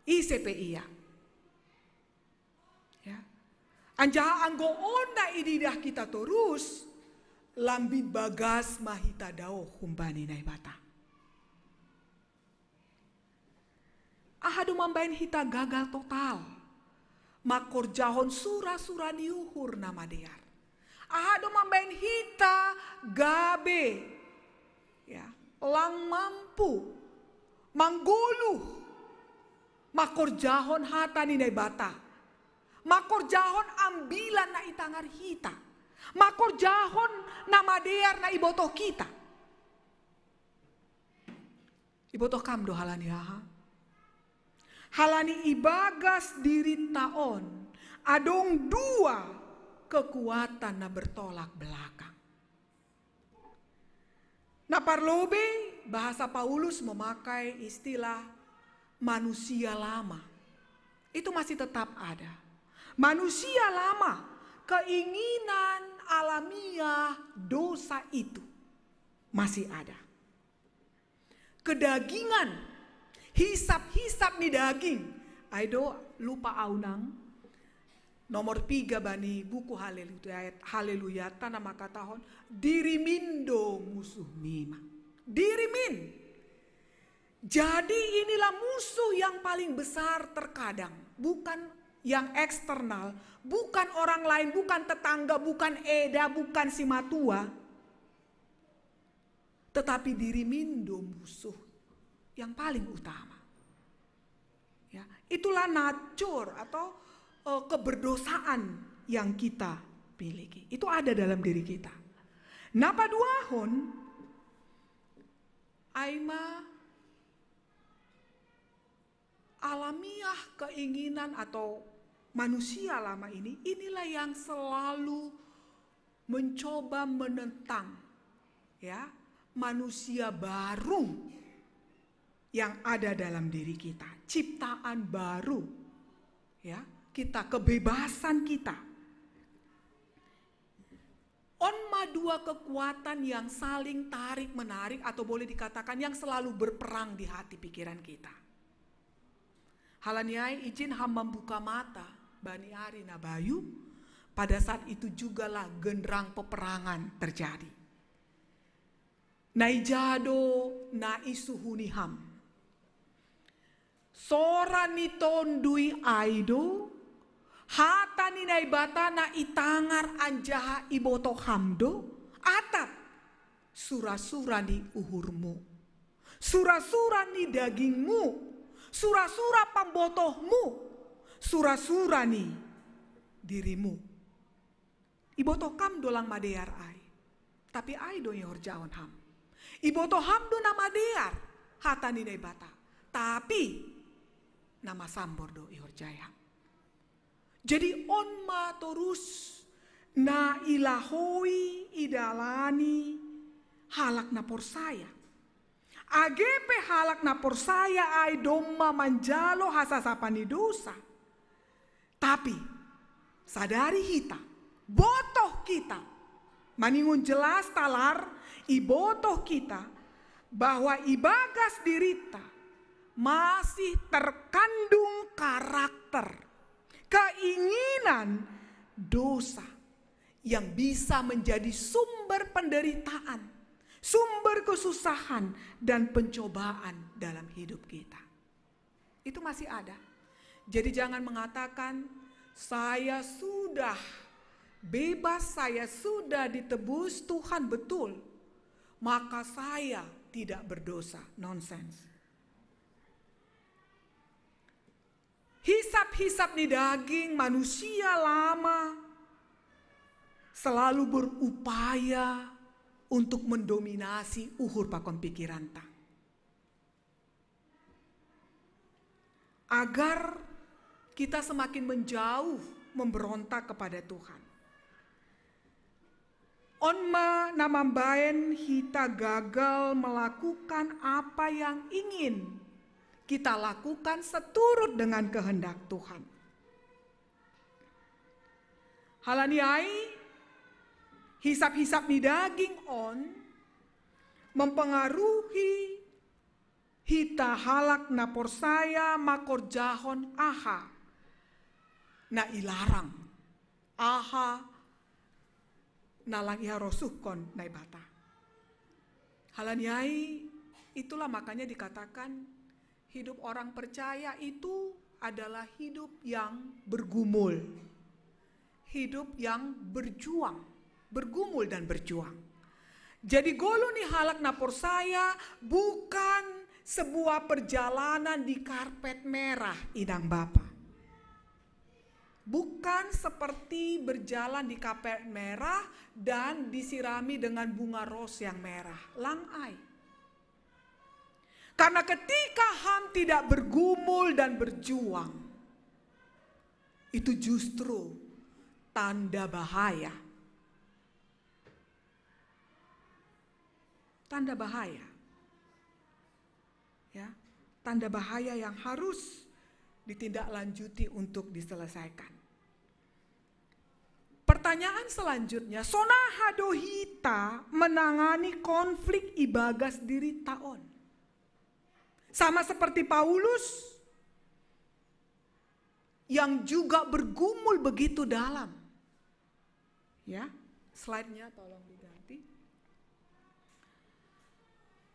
ise pe ia. Ya. Anjaha anggo on na ididah hita torus, lambin bagas ma hita daoh humbani Naibata. Aha do mambaen hita gagal total mangkorjahon sura-sura ni uhur na madear? Aha do mambaen hita gabe, ya, lang mampu manggoluh mangkorjahon hata ni Naibata, mangkorjahon ambilan na itangar hita, mangkorjahon na madear na ibotoh hita? Ibotoh kam do halani aha? Halani ibagas dirinta on adong dua kekuatan na bertolak belakang. Na parlobei, bahasa Paulus memakai istilah manusia lama. Itu masih tetap ada. Manusia lama, keinginan alamiah dosa itu masih ada. Kedagingan, hisap-hisap ni daging. Ai do, lupa au nang. Nomor tiga bani buku Haleluya, Haleluya, tana mangkatahon, dirimin do musuhmi ma. Dirimin. Jadi inilah musuh yang paling besar terkadang. Bukan yang eksternal, bukan orang lain, bukan tetangga, bukan eda, bukan simatua. Tetapi dirimin do musuh yang paling utama. Ya, itulah nature atau, eh, keberdosaan yang kita miliki. Itu ada dalam diri kita. Na paduahon, Ai ma alamiah keinginan atau manusia lama ini, inilah yang selalu mencoba menentang, ya, manusia baru yang ada dalam diri kita, ciptaan baru, ya, kita, kebebasan kita. On ma dua kekuatan yang saling tarik menarik, atau boleh dikatakan yang selalu berperang di hati pikiran kita. Hal ni ai, ijin ham mambuka mata bani ari na bayu. Pada saat itu jugalah genderang peperangan terjadi. Na ija do na isuhu ni ham? Sora ni Tonduy ai do? Hata ni Naibata na itangar anjaha ibotoh ham do? Atap sura-sura ni uhurmu, sura-sura ni dagingmu, sura-sura pambotohmu, sura-sura ni dirimu. Ibotoh kam do lang madear ai, tapi ai do ihorjahon ham. Ibotoh ham do na madear hata ni Naibata, tapi na masambor do ihorjahai ham. Jadi on ma torus na ilahoi, idalani halak na porsaya. Age pe halak na porsaya ai domma manjalo hasasapan ni dosa, tapi sadari hita, botoh kita, maningon jelas talar, ibotoh kita bahwa ibagas dirita masih terkandung karakter, keinginan dosa yang bisa menjadi sumber penderitaan, sumber kesusahan, dan pencobaan dalam hidup kita. Itu masih ada. Jadi jangan mengatakan, "Saya sudah bebas, saya sudah ditebus, Tuhan betul, maka saya tidak berdosa." Nonsens. Hisap-hisap ni daging manusia lama selalu berupaya untuk mendominasi uhur pakon pikiranta, agar kita semakin menjauh, memberontak kepada Tuhan. On ma na mambaen hita gagal melakukan apa yang ingin kita lakukan seturut dengan kehendak Tuhan. Hal ni ai, hisap-hisap ni daging on mempengaruhi hita halak na porsaya mangkorjahon aha na ilarang, aha na lang iharosuhkon Naibata. Hal ni ai, itulah makanya dikatakan hidup orang percaya itu adalah hidup yang bergumul, hidup yang berjuang, bergumul dan berjuang. Jadi, ngolu ni halak na porsaya bukan sebuah perjalanan di karpet merah, inang bapa. Bukan seperti berjalan di karpet merah dan disirami dengan bunga ros yang merah. Lang ai. Karena ketika ham tidak bergumul dan berjuang, itu justru tanda bahaya. Tanda bahaya. Ya, tanda bahaya yang harus ditindaklanjuti untuk diselesaikan. Pertanyaan selanjutnya, sonaha do hita menangani konflik ibagas dirita on? Sama seperti Paulus yang juga bergumul begitu dalam. Ya, slide-nya tolong diganti.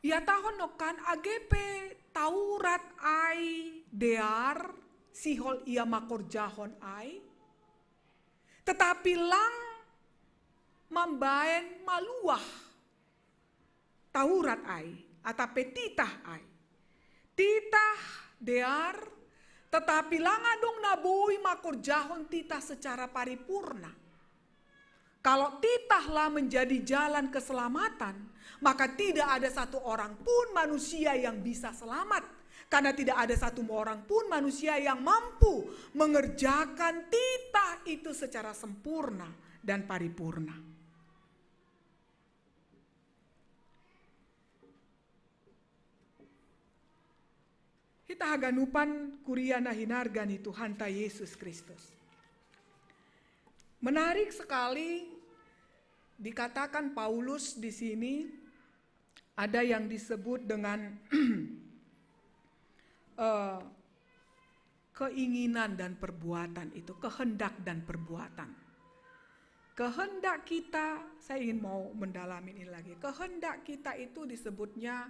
Ihatahon nongkan, age pe Taurat ai dear, sihol ia mangkorjahon ai, tetapi lang mambaen maluah Taurat ai, atap pe titah ai. Titah dear, tetapi lang adong na boi mangkorjahon titah secara paripurna. Kalau titahlah menjadi jalan keselamatan, maka tidak ada satu orang pun manusia yang bisa selamat. Karena tidak ada satu orang pun manusia yang mampu mengerjakan titah itu secara sempurna dan paripurna. Hita haganupan kuria na hinarga ni Tuhanta Yesus Kristus. Menarik sekali, dikatakan Paulus di sini ada yang disebut dengan eh, keinginan dan perbuatan itu, kehendak dan perbuatan. Kehendak kita, saya ingin mau mendalami ini lagi. Kehendak kita itu disebutnya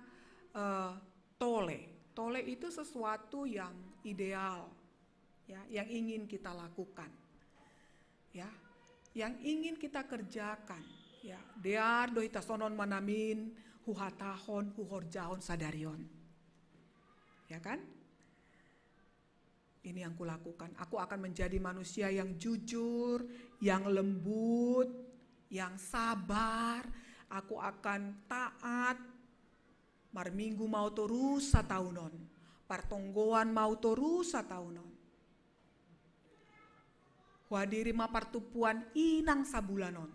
eh, tole. Tole itu sesuatu yang ideal, ya, yang ingin kita lakukan, ya, yang ingin kita kerjakan, ya. Dear do hita sonon manamin, huhatahon, huhorjahon sadarion, ya kan? Ini yang kulakukan. Aku akan menjadi manusia yang jujur, yang lembut, yang sabar. Aku akan taat. Marminggu mau torus sataunon. Partonggoan mau torus sataunon. Huadiri ma partupuan inang sabulanon.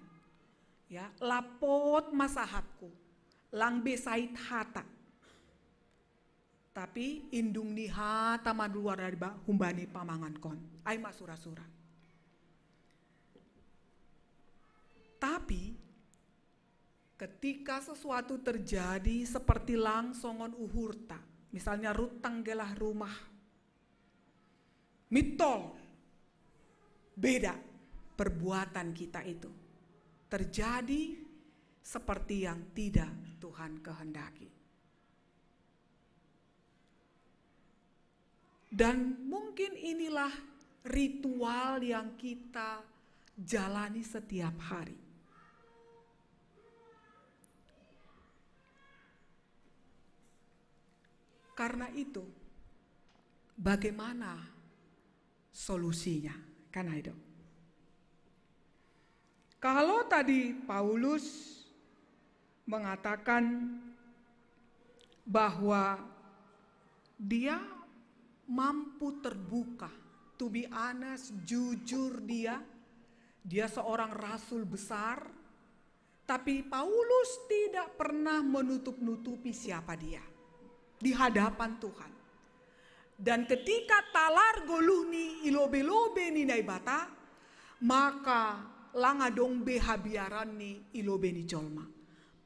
Ya, lapot ma sahatku. Lang be sait hata. Tapi indung ni hata maluar dari ba-, humbani pamangankon. Ai ma sura-sura. Tapi ketika sesuatu terjadi seperti lang songon uhurta, misalnya rutang gelah rumah, mitol, beda perbuatan kita itu. Terjadi seperti yang tidak Tuhan kehendaki. Dan mungkin inilah ritual yang kita jalani setiap hari. Karena itu, bagaimana solusinya? Kan itu. Kalau tadi Paulus mengatakan bahwa dia mampu terbuka, to be honest, jujur dia, dia seorang rasul besar, tapi Paulus tidak pernah menutup-nutupi siapa dia di hadapan Tuhan. Dan ketika talar goluh ni i lobe-lobe ni Naibata, maka lang adong be habiaran ni i lobe ni jolma.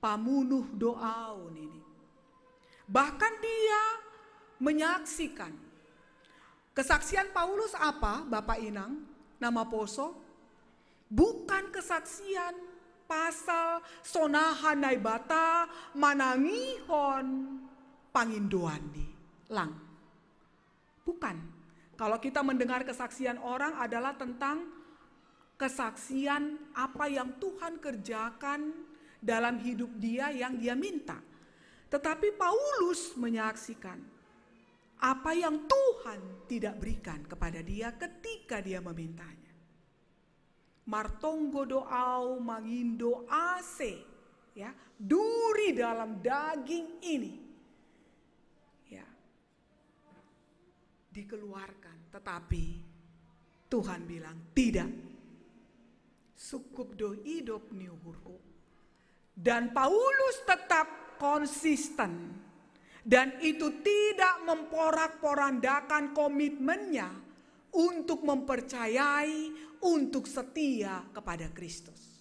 Pamunuh do au nini. Bahkan dia menyaksikan. Kesaksian Paulus apa, Bapak Inang, na maposo? Bukan kesaksian pasal sonaha Naibata manangihon pangindoanni. Lang. Bukan. Kalau kita mendengar kesaksian orang adalah tentang kesaksian apa yang Tuhan kerjakan dalam hidup dia yang dia minta. Tetapi Paulus menyaksikan apa yang Tuhan tidak berikan kepada dia ketika dia memintanya. Martonggo do au mangindo ase, ya, duri dalam daging ini. Ya. Dikeluarkan, tetapi Tuhan bilang, "Tidak. Cukup do idop ni uhurku." Dan Paulus tetap konsisten. Dan itu tidak memporak-porandakan komitmennya untuk mempercayai, untuk setia kepada Kristus.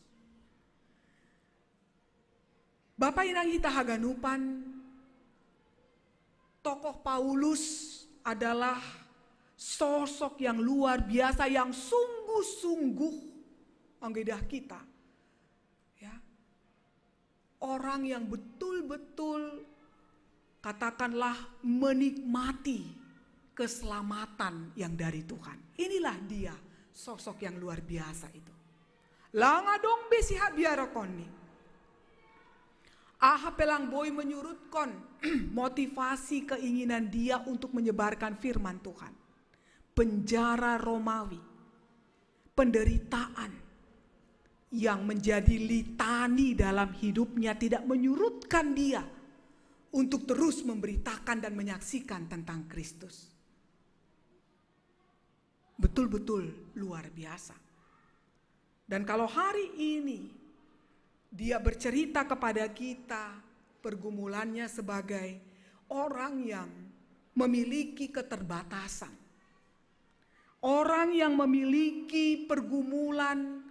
Bapak Inang hita haganupan, tokoh Paulus adalah sosok yang luar biasa, yang sungguh-sungguh menggedah kita. Ya. Orang yang betul-betul, katakanlah, menikmati keselamatan yang dari Tuhan. Inilah dia, sosok yang luar biasa itu. Lang adong be sihabiarakonni. Aha pe lang boi menyurutkan motivasi keinginan dia untuk menyebarkan firman Tuhan. Penjara Romawi, penderitaan, yang menjadi litani dalam hidupnya tidak menyurutkan dia untuk terus memberitakan dan menyaksikan tentang Kristus. Betul-betul luar biasa. Dan kalau hari ini dia bercerita kepada kita pergumulannya sebagai orang yang memiliki keterbatasan, orang yang memiliki pergumulan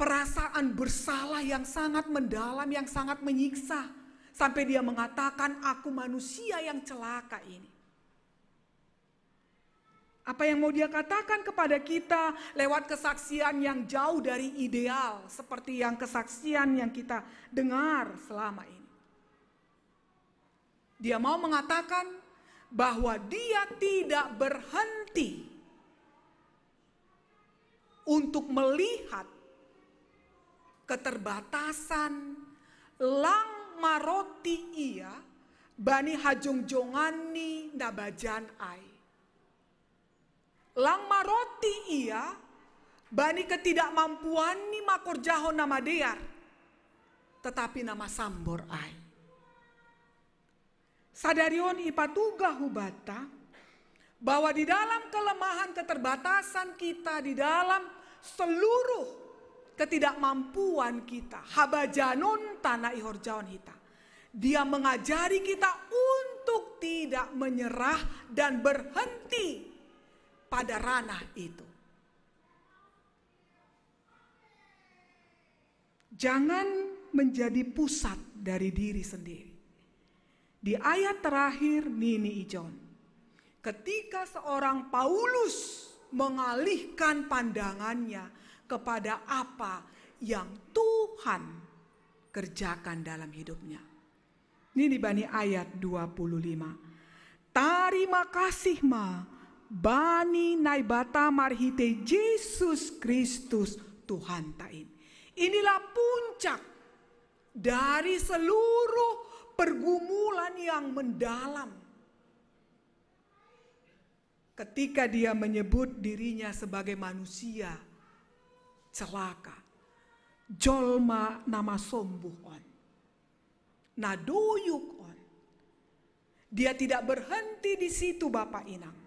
perasaan bersalah yang sangat mendalam, yang sangat menyiksa, sampai dia mengatakan, "Aku manusia yang celaka ini." Apa yang mau dia katakan kepada kita lewat kesaksian yang jauh dari ideal, seperti yang kesaksian yang kita dengar selama ini? Dia mau mengatakan bahwa dia tidak berhenti untuk melihat keterbatasan lang maroti ia bani hajongjongan ni nabajan ai. Lang maroti ia bani ketidakmampuan ni makorjahon na madear, tetapi na masambor ai. Sadari on ipatugah hubanta bahwa di dalam kelemahan, keterbatasan kita, di dalam seluruh ketidakmampuan kita, habajanonta na ihorjahon hita, dia mengajari kita untuk tidak menyerah dan berhenti pada ranah itu. Jangan menjadi pusat dari diri sendiri. Di ayat terakhir nini ijon, ketika seorang Paulus mengalihkan pandangannya kepada apa yang Tuhan kerjakan dalam hidupnya. Ini di bani ayat dua puluh lima. Tarima kasih ma bani Naibata marhite Jesus Kristus Tuhan tain. Inilah puncak dari seluruh pergumulan yang mendalam. Ketika dia menyebut dirinya sebagai manusia celaka, jolma na masombuh on, na doyuk on. Dia tidak berhenti di situ, Bapak Inang.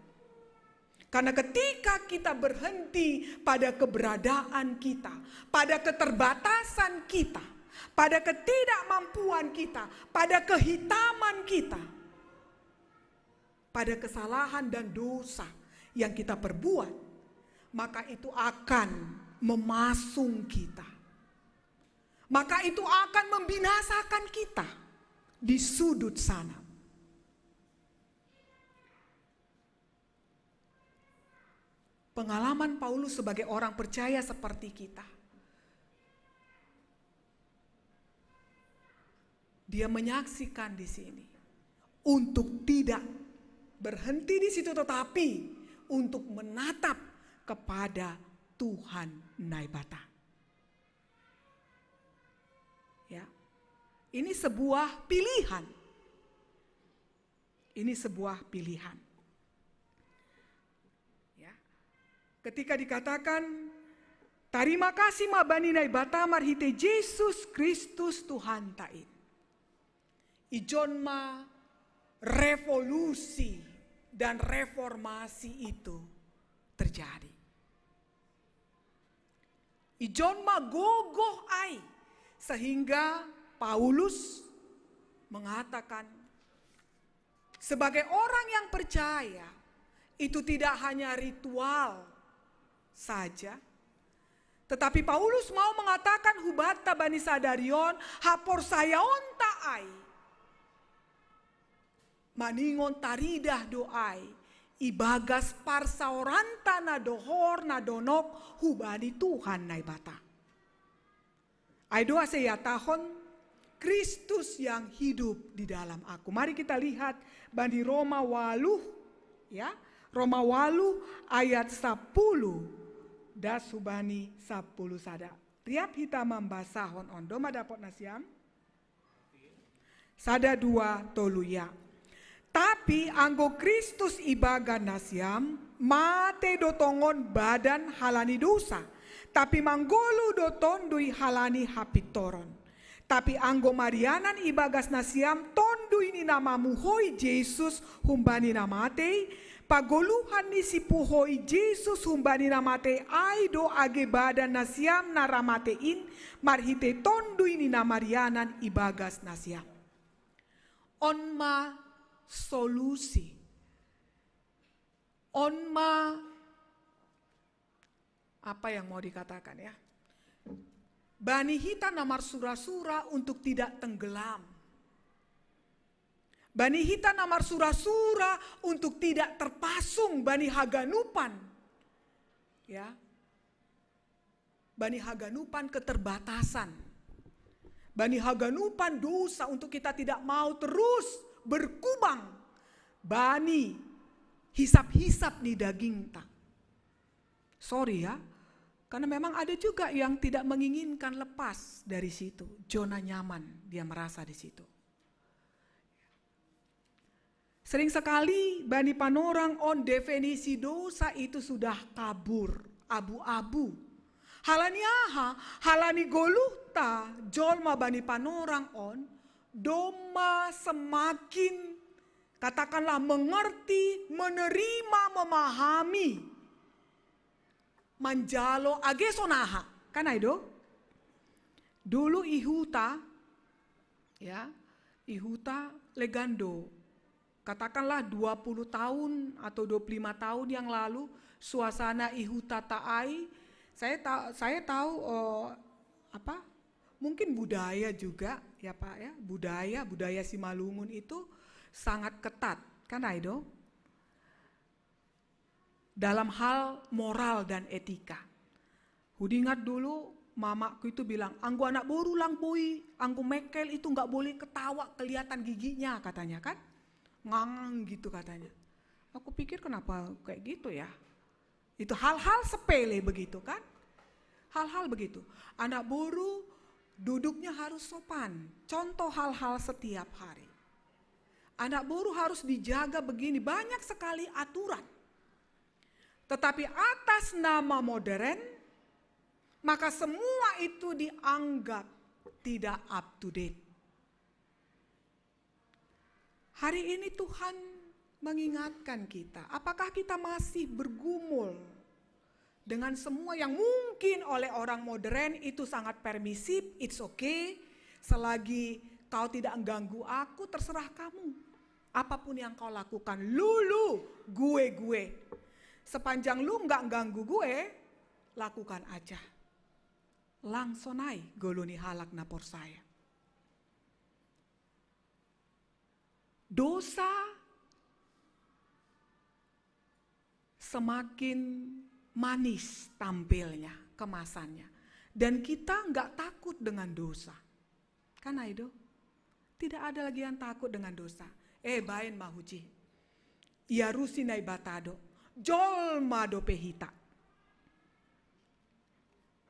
Karena ketika kita berhenti pada keberadaan kita, pada keterbatasan kita, pada ketidakmampuan kita, pada kehitaman kita, pada kesalahan dan dosa yang kita perbuat, maka itu akan memasung kita. Maka itu akan membinasakan kita di sudut sana. Pengalaman Paulus sebagai orang percaya seperti kita. Dia menyaksikan di sini untuk tidak berhenti di situ, tetapi untuk menatap kepada Tuhan Naibata. Ya. Ini sebuah pilihan. Ini sebuah pilihan. Ya. Ketika dikatakan, "Tarima kasih ma bani Naibata marhite Jesus Kristus Tuhan tain." Ijon ma revolusi dan reformasi itu terjadi. Ijon ma gogoh ai, sehingga Paulus mengatakan, sebagai orang yang percaya, itu tidak hanya ritual saja, tetapi Paulus mau mengatakan hubanta bani sadari on, haporsayaonta ai maningon taridah do ai ibagas parsaoranta na dohor na donok hubani Tuhan Naibata. Ai do ase ihatahon, Kristus yang hidup di dalam aku. Mari kita lihat bani Roma waluh, ya. Roma waluh ayat sapuluh das hubani sapuluh sada. Riap hita mambasahon on. Doma dapot nasiam? Sada, dua, tolu, ya. Tapi anggo Kristus ibagas nasiam, mate do tongon badan halani dosa, Tapi manggolu do tondui halani hapintoron. Tapi anggo marianan ibagas nasiam tondui ni na mamuhoi Jesus humbani na matei, pagoluhan ni sipuhoi Jesus humbani na matei ai do age badan nasiam na ra matei in marhitei tondui ni na marianan ibagas nasiam. On ma solusi. On ma apa yang mau dikatakan, ya? Bani hita na marsura-sura untuk tidak tenggelam. Bani hita na marsura-sura untuk tidak terpasung bani haganupan. Ya. Bani haganupan keterbatasan. Bani haganupan dosa untuk kita tidak mau terus berkubang bani hisap-hisap ni dagingta. Sorry ya, karena memang ada juga yang tidak menginginkan lepas dari situ, zona nyaman dia merasa di situ. Sering sekali bani panorang on definisi dosa itu sudah kabur, abu-abu. Halani aha, halani goluhta jolma bani panorang on, domma semakin, katakanlah, mengerti, menerima, memahami, manjalo age sonaha. Kan ai do? Dulu i huta, ya, i huta legan do. Katakanlah dua puluh tahun atau dua puluh lima tahun yang lalu, suasana i hutata ai, saya ta-, saya tahu, eh, apa, mungkin budaya juga, ya Pak, ya, budaya, budaya Simalungun itu sangat ketat, kan ai do? Dalam hal moral dan etika. Hudingat dulu mamaku itu bilang, "Anggo anak boru lang boi, anggo mekel itu nggak boleh ketawa, kelihatan giginya," katanya kan. Ngang gitu katanya. Aku pikir, "Kenapa kayak gitu ya?" Itu hal-hal sepele begitu kan. Hal-hal begitu. Anak boru duduknya harus sopan. Contoh hal-hal setiap hari. Anak boru harus dijaga begini, banyak sekali aturan. Tetapi atas nama modern, maka semua itu dianggap tidak up to date. Hari ini Tuhan mengingatkan kita, apakah kita masih bergumul dengan semua yang mungkin oleh orang modern itu sangat permisif, it's okay, selagi kau tidak ganggu aku, terserah kamu. Apapun yang kau lakukan, lu, lu, gue, gue. Sepanjang lu nggak ganggu gue, lakukan aja. Langsung naik goloni halak na porsaya. Dosa semakin manis tampilnya, kemasannya. Dan kita nggak takut dengan dosa. Kan ai do? Tidak ada lagi yang takut dengan dosa. Eh, baen ma huji. Ia rusi Naibata do. Jolma dope hita.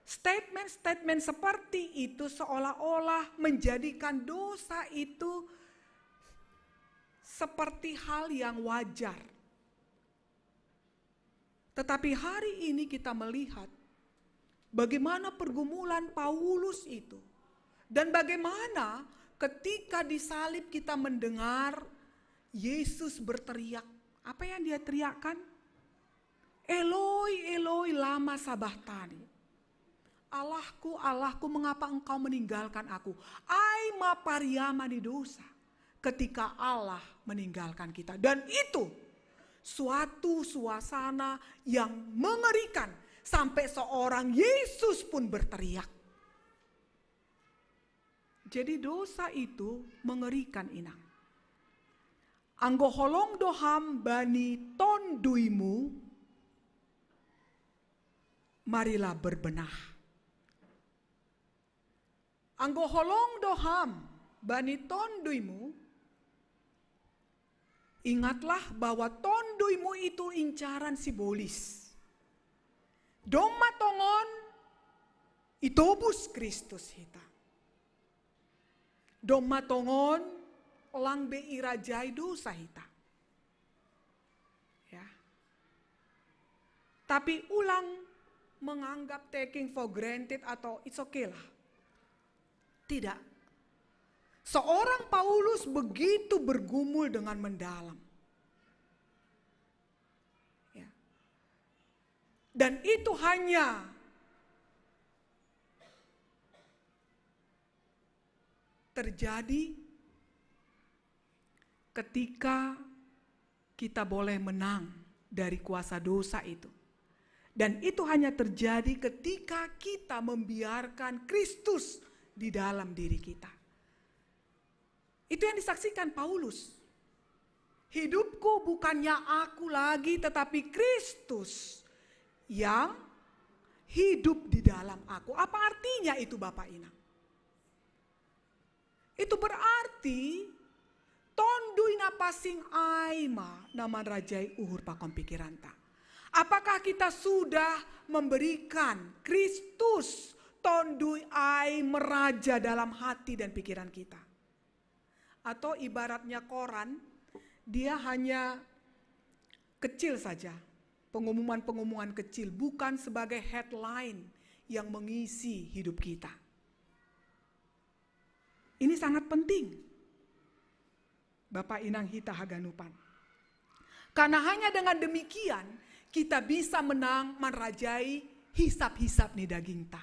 Statement-statement seperti itu seolah-olah menjadikan dosa itu seperti hal yang wajar. Tetapi hari ini kita melihat bagaimana pergumulan Paulus itu. Dan bagaimana ketika disalib kita mendengar Yesus berteriak. Apa yang dia teriakkan? "Eloi, Eloi, lama sabachthani?" "Allahku, Allahku, mengapa Engkau meninggalkan aku?" Ai ma pariama ni dosa ketika Allah meninggalkan kita. Dan itu suatu suasana yang mengerikan sampai seorang Yesus pun berteriak. Jadi dosa itu mengerikan, inang. Anggo holong do ham bani tonduimu, marilah berbenah. Anggo holong do ham bani tonduimu, ingatlah bahwa tonduimu itu incaran sibolis. Domma tongon itobus Kristus hita. Domma tongon lang be irajai dosa hita. Ya. Tapi ulang menganggap taking for granted atau it's okay lah. Tidak. Seorang Paulus begitu bergumul dengan mendalam. Ya. Dan itu hanya terjadi ketika kita boleh menang dari kuasa dosa itu. Dan itu hanya terjadi ketika kita membiarkan Kristus di dalam diri kita. Itu yang disaksikan Paulus. "Hidupku bukannya aku lagi, tetapi Kristus yang hidup di dalam aku." Apa artinya itu, Bapak Inang? Itu berarti tondui na passing ai ma na manrajai uhur pakon pikiranta. Apakah kita sudah memberikan Kristus tondui ai meraja dalam hati dan pikiran kita? Atau ibaratnya koran, dia hanya kecil saja, pengumuman-pengumuman kecil, bukan sebagai headline yang mengisi hidup kita. Ini sangat penting, Bapak Inang hita haganupan. Karena hanya dengan demikian kita bisa menang manrajai hisap-hisap ni dagingta.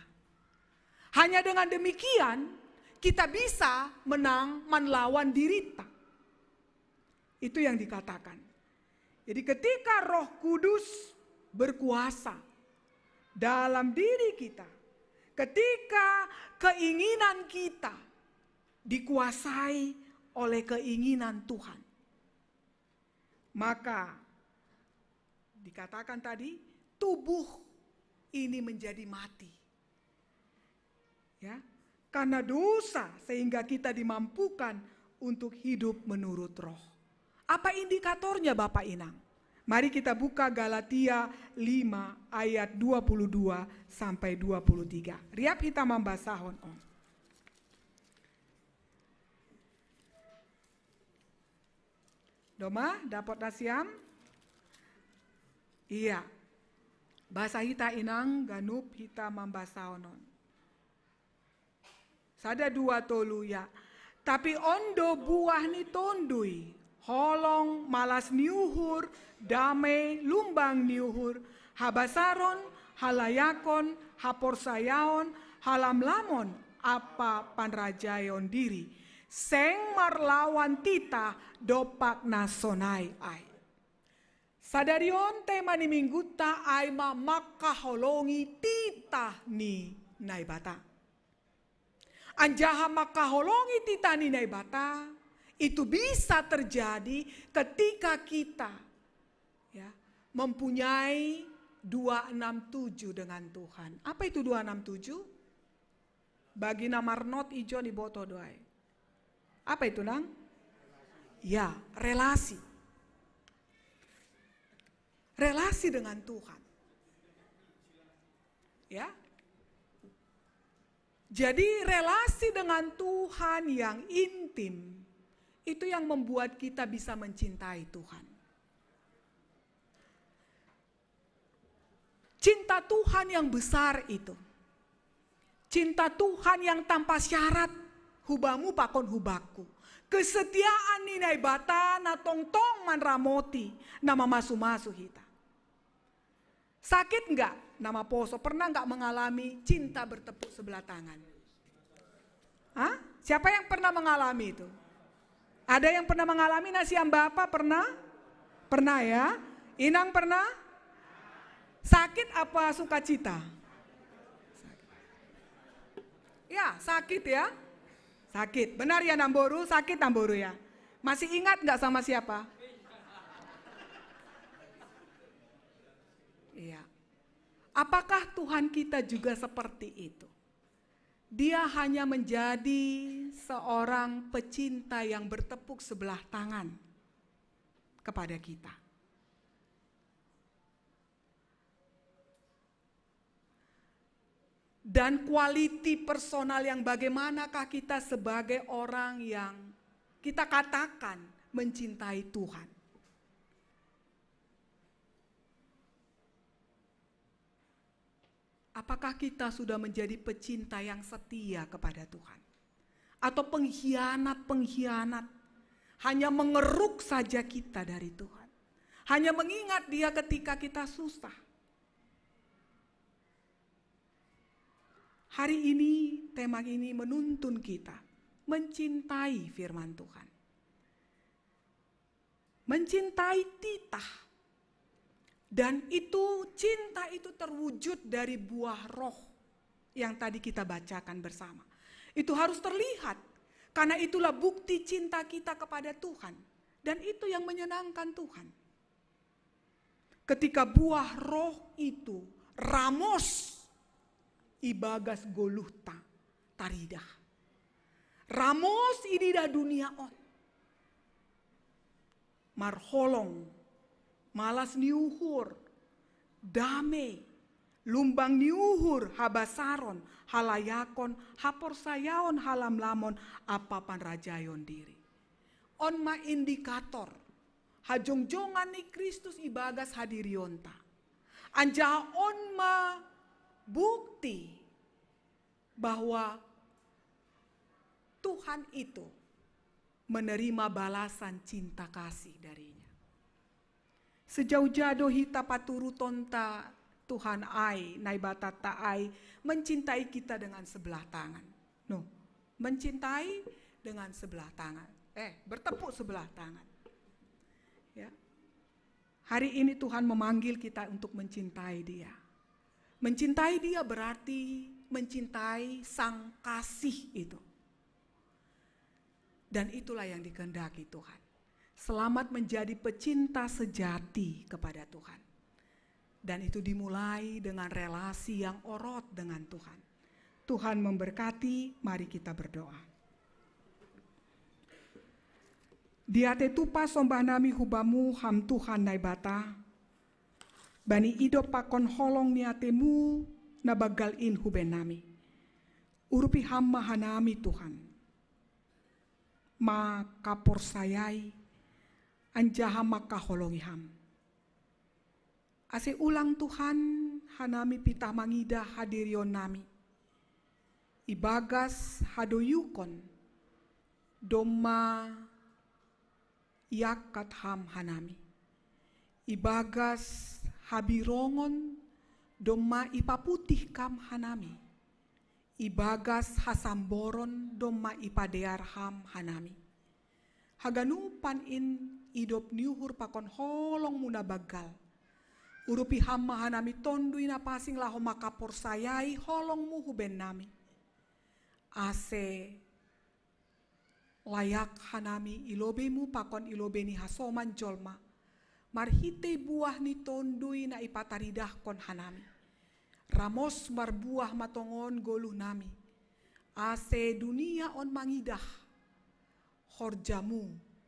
Hanya dengan demikian kita bisa menang manlawan dirita. Itu yang dikatakan. Jadi ketika Roh Kudus berkuasa dalam diri kita, ketika keinginan kita dikuasai oleh keinginan Tuhan, maka dikatakan tadi tubuh ini menjadi mati. Ya, karena dosa sehingga kita dimampukan untuk hidup menurut Roh. Apa indikatornya, Bapak Inang? Mari kita buka Galatia lima ayat dua puluh dua sampai dua puluh tiga. Riap hita mambasahon on. Doma, dapot nasiam? Iya. Basa hita inang ganup hita mambasahon on. Sada, dua, tolu, ya. Tapi on do buah ni tondui: holong, malas ni uhur, dame, lumbang ni uhur, habasaron, halayakon, haporsayaon, halamlamon, ampa panrajaon diri. Seng marlawan titah dompak na sonai ai. Sadari on tema ni minggunta ai ma mangkaholongi titah ni Naibata. Anjaha mangkaholongi titah ni Naibata itu bisa terjadi ketika kita, ya, mempunyai dua enam tujuh dengan Tuhan. Apa itu dua enam tujuh? Bagi na marnot ijon iboto do ai. Apa itu, Nang? Ya, relasi. Relasi dengan Tuhan. Ya. Jadi relasi dengan Tuhan yang intim itu yang membuat kita bisa mencintai Tuhan. Cinta Tuhan yang besar itu. Cinta Tuhan yang tanpa syarat, hubamu pakon hubakku. Kesetiaan ni Naibata na tongtong manramoti, na mamasu-masu hita. Sakit enggak na maposo? Pernah enggak mengalami cinta bertepuk sebelah tangan? Hah? Siapa yang pernah mengalami itu? Ada yang pernah mengalami? Nasiam Bapa pernah? Pernah, ya? Inang pernah? Sakit apa sukacita? Ya, sakit, ya. Sakit. Benar, ya, Namboru? Sakit, Namboru, ya. Masih ingat nggak sama siapa? Iya. Apakah Tuhan kita juga seperti itu? Dia hanya menjadi seorang pecinta yang bertepuk sebelah tangan kepada kita. Dan quality personal yang bagaimanakah kita sebagai orang yang kita katakan mencintai Tuhan? Apakah kita sudah menjadi pecinta yang setia kepada Tuhan? Atau pengkhianat-pengkhianat, hanya mengeruk saja kita dari Tuhan? Hanya mengingat Dia ketika kita susah? Hari ini, tema ini menuntun kita mencintai firman Tuhan. Mencintai titah. Dan itu, cinta itu terwujud dari buah roh yang tadi kita bacakan bersama. Itu harus terlihat, karena itulah bukti cinta kita kepada Tuhan. Dan itu yang menyenangkan Tuhan. Ketika buah roh itu ramos, ibagas goluhta taridah. Ramos ididah dunia on. Marholong, malas ni uhur, dame, lumbang ni uhur, habasaron, halayakon, haporsayaon, halamlamon, ampa panrajayon diri. On ma indikator hajongjongan ni Kristus ibagas hadirionta. Anjaha on ma bukti bahwa Tuhan itu menerima balasan cinta kasih dari-Nya. Sejauh ja do hita paturutonta Tuhan ai, Naibatanta ai, mencintai kita dengan sebelah tangan. No, mencintai dengan sebelah tangan. Eh, bertepuk sebelah tangan. Ya. Hari ini Tuhan memanggil kita untuk mencintai Dia. Mencintai Dia berarti mencintai Sang Kasih itu. Dan itulah yang dikehendaki Tuhan. Selamat menjadi pecinta sejati kepada Tuhan. Dan itu dimulai dengan relasi yang orot dengan Tuhan. Tuhan memberkati, mari kita berdoa. Di ate tupa sombah nami hu Bamu, Ham Tuhan Naibata, bani idop pakon holong ni ate-Mu na banggal in hu bennami. Urupi Ham ma hanami, Tuhan, mangkaporsayai anjaha mangkaholongi Ham. Ase ulang, Tuhan, hanami pitah mangidah hadirionnami ibagas hadoyukon, domma iangkat Ham hanami. Ibagas habirongon, domma ipaputih Kam hanami. Ibagas hasamboron, domma ipadear Ham hanami. Haganupan in idop ni uhur pakon holong-Mu na banggal. Urupi Ham ma hanami tonduy na pansing laho mangkaporsayai holong-Mu hu bennami. Ase layak hanami i lobei-Mu pakon i lobei ni hasoman jolma, marhitei buah ni tonduy na ipataridahkon hanami. Ramos marbuah ma tongon goluhnami, ase dunia on mangidah horja-Mu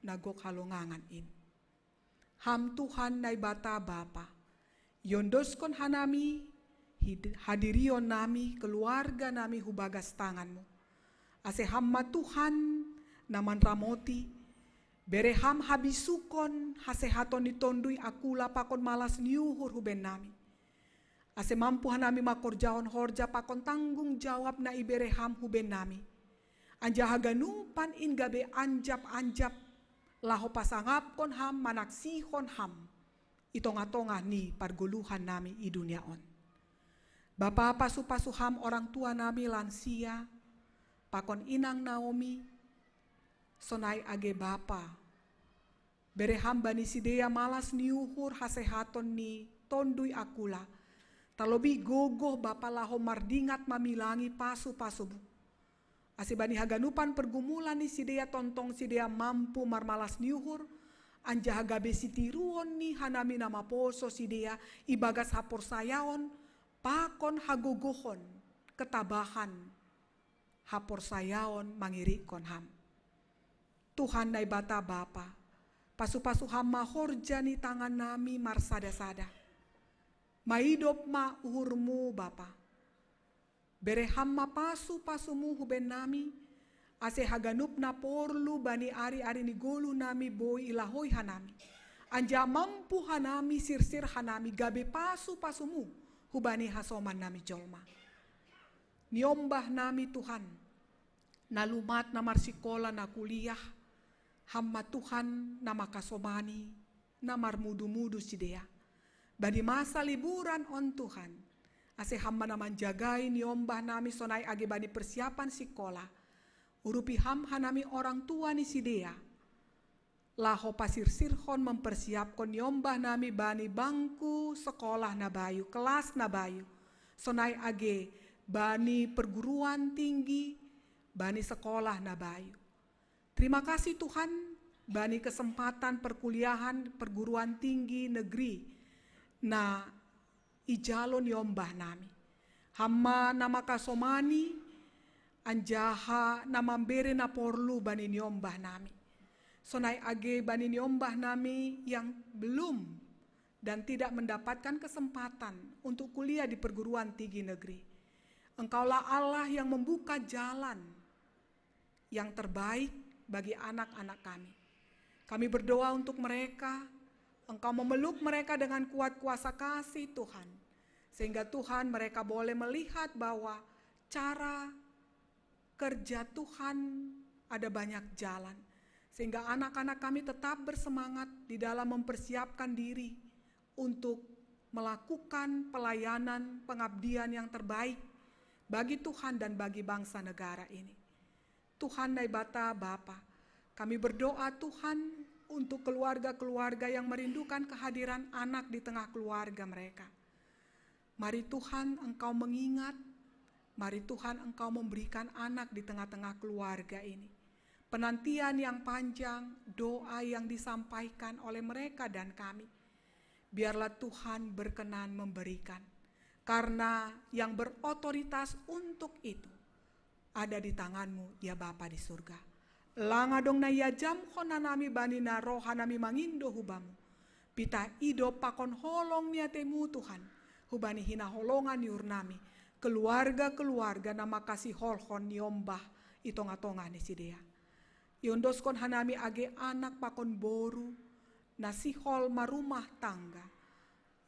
na gok halongangan in. Ham Tuhan Naibata Bapa, iondoskon hanami hid-, hadirionnami, keluarganami hu bagas tangan-Mu. Ase Ham ma Tuhan na manramoti, bere Ham habisukon, hasehaton ni tonduy angkula pakon malas ni uhur hu bennami. Ase mampu hanami mangkorjahon horja pakon tanggung jawab na ibere Ham hu bennami. Anjaha haganupan in gabe anjap-anjap laho pasangapkon Ham, manaksihon Ham i tongah-tongah ni pargoluhannami i dunia on. Bapa, pasu-pasu Ham orang tuanami lansia, pakon inang Naomi, sonai age Bapa. Bere Ham bani sidea malas ni uhur, hasehaton ni tonduy angkula. Tarlobih gogoh Bapa laho mardingat mamilangi pasu-pasu-Mu. Ase bani haganupan pergumulan ni sidea tongtong sidea mampu marmalas ni uhur, anjaha gabe sitiruon ni hanami na maposo sidea ibagas haporsayaon pakon hagogohon, ketabahan, haporsayaon mangirikkon Ham. Tuhan Naibata Bapa, pasu-pasu Ham ma horja ni tangannami marsada-sada. Maidop ma uhur-Mu, Bapa. Bere Ham ma pasu-pasu-Mu hu bennami, ase haganup na porlu bani ari-ari ni goluhnami boi ilahoi hanami. Anjaha mampu hanami, sirsir hanami gabe pasu-pasu-Mu hubani hasoman nami jolma. Niombah nami Tuhan, na lumat na marsikola na kuliah, Ham ma Tuhan na makasomani, na marmudu-mudu sidea. Bani masa liburan on Tuhan, ase Ham ma na manjagai niombah nami sonai age bani persiapan sikola. Urupi Ham hanami orang tua ni sidea, laho pasirsirhon mempersiapkon niombah nami bani bangku sekolah na bayu, kelas na bayu, sonai age bani perguruan tinggi, bani sekolah na bayu. Terima kasih Tuhan, bani kesempatan perkuliahan perguruan tinggi negeri na ijalo niombah nami. Ham ma na makasomani, anjaha na mambere na porlu bani niombah nami. Sonai age bani niombah nami yang belum dan tidak mendapatkan kesempatan untuk kuliah di perguruan tinggi negeri. Engkaulah Allah yang membuka jalan yang terbaik bagi anak-anak kami. Kami berdoa untuk mereka, Engkau memeluk mereka dengan kuat kuasa kasih Tuhan, sehingga Tuhan, mereka boleh melihat bahwa cara kerja Tuhan ada banyak jalan, sehingga anak-anak kami tetap bersemangat di dalam mempersiapkan diri untuk melakukan pelayanan pengabdian yang terbaik bagi Tuhan dan bagi bangsa negara ini. Tuhan Naibata Bapa, kami berdoa Tuhan untuk keluarga-keluarga yang merindukan kehadiran anak di tengah keluarga mereka. Mari Tuhan Engkau mengingat, mari Tuhan Engkau memberikan anak di tengah-tengah keluarga ini. Penantian yang panjang, doa yang disampaikan oleh mereka dan kami. Biarlah Tuhan berkenan memberikan, karena yang berotoritas untuk itu ada di tangan-Mu, ya Bapa di surga. Langa dong na iajamhon hanami bani na roha nami mangindo hu Bamu. Pitah idop pakon holong ni atei-Mu Tuhan, hubani hinaholongan ni uhur nami, keluarga-keluarga na mangkasiholhon niombah i tongah-tongah ni sidea. Iondoskon hanami age anak pakon boru, na sihol marumah tangga.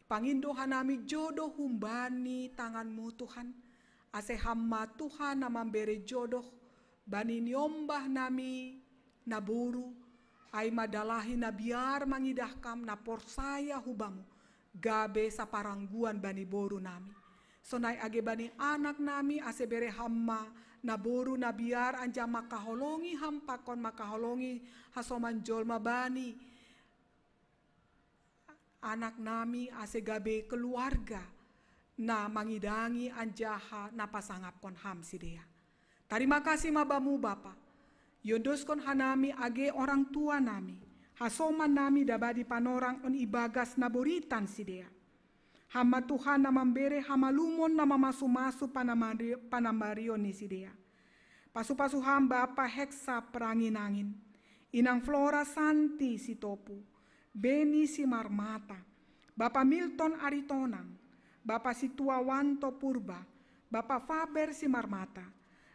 Pangindo hanami jodoh humbani tangan-Mu Tuhan, ase Ham ma Tuhan na mambere jodoh bani niombah nami na boru, ai ma dalahi na biar mangidah Kam na porsaya hu Bamu, gabe saparangguan bani boru nami. Sonai age bani anak nami ase bere Ham ma na boru na biar anjaha mangkaholongi Ham pakon mangkaholongi hasoman jolma bani anak nami ase gabe keluarga na mangidangi anjaha na pasangapkon Ham sidea. Tarima kasih ma Bamu Bapa. Iondoskon hanami age orang tua nami, hasoman nami dabadi panorang on ibagas na boritan sidea. Ham ma Tuhan na mambere hamalumon na mamasu-masu panamari-, panambarion ni sidea. Pasu-pasu Ham Bapa Heksa Peranginangin, Inang Flora Santi Sitopu, Beni Simarmata, Bapa Milton Aritonang, Bapa Situa Wanto Purba, Bapa Faber Simarmata,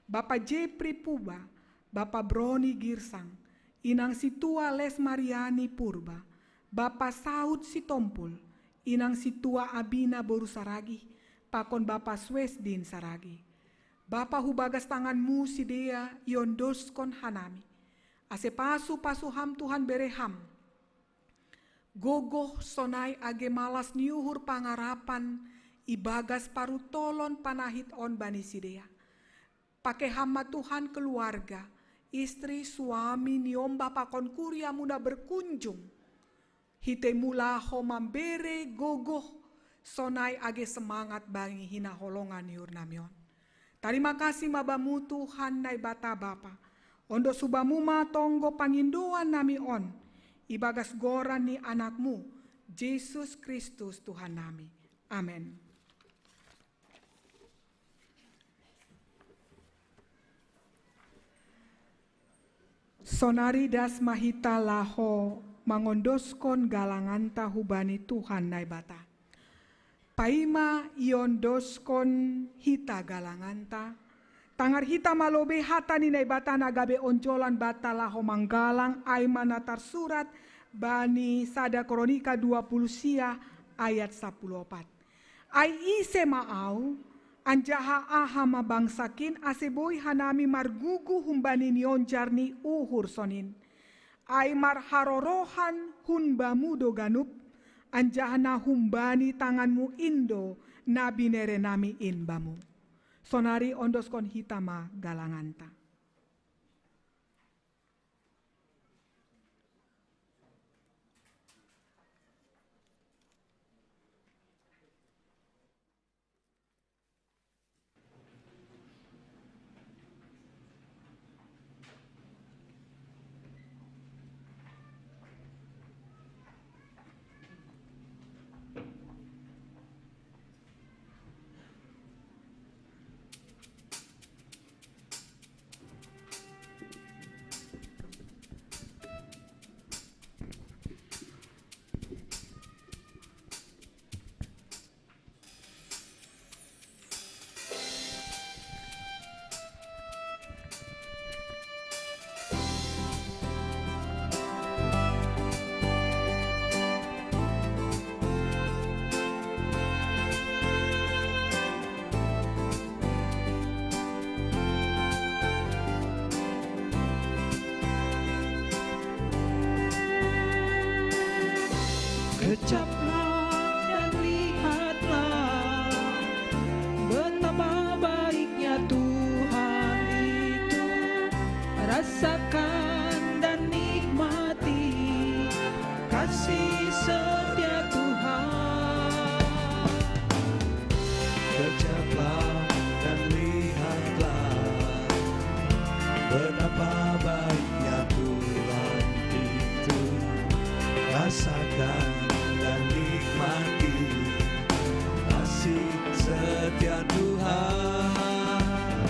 Bapa Jepri Purba, Bapa Broni Girsang, Inang Situa Les Mariani Purba, Bapa Saud Sitompul, Inang Situa Abina boru Saragi, pakon Bapa Swesdin Saragi. Bapa, hubagas tangan-Mu sidea iondoskon hanami. Ase pasu-pasu Ham Tuhan bere Ham gogoh sonai age malas ni uhur pangarapan ibagas parutolon panahit on bani sidea. Pake Ham ma Tuhan keluarga, istri, suami, niombah pakon kuria-Mu na berkunjung. Hitei-Mu laho mambere gogoh sonai age semangat bani hinaholongan ni uhur nami on. Tarima kasih ma Bamu Tuhan Naibata Bapa. Ondos hu Bamu ma tonggo pangindoan nami on, ibagas goran ni Anak-Mu, Jesus Kristus Tuhan nami. Amen. Sonari das ma hita laho mangondoskon galanganta hubani Tuhan Naibata. Paima iondoskon hita galanganta, tangar hita ma lobei hata ni Naibata na gabe onjolan banta laho manggalang, ai ma na tarsurat bani sada Kronika dua puluh sia ayat sapuluh opat. Ai ise ma au, anjaha aha ma bangsakin ase boi hanami margugu humbani nionjar ni uhur sonin? Ai marharorohan hun bamu do ganup, anjaha na humbani tanganmu in do na binerenami in bamu. Sonari ondoskon hita ma galanganta. Kecaplah dan lihatlah betapa baiknya Tuhan itu. Rasakan dan nikmati kasih setia Tuhan. Kecaplah dan lihatlah betapa baiknya Tuhan itu. Rasakan dan nikmati kasih setia Tuhan.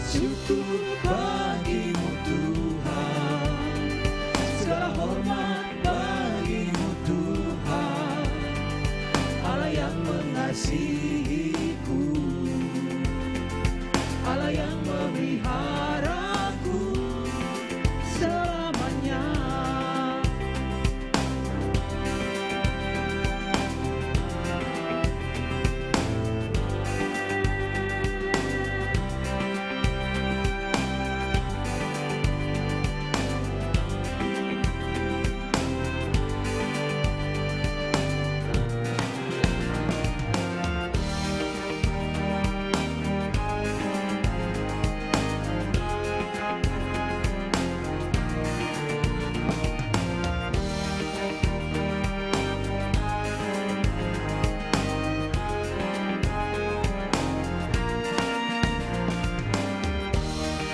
Syukur bagimu Tuhan, segala hormat bagimu Tuhan, Allah yang mengasihiku, Allah yang memeliharaku selamanya.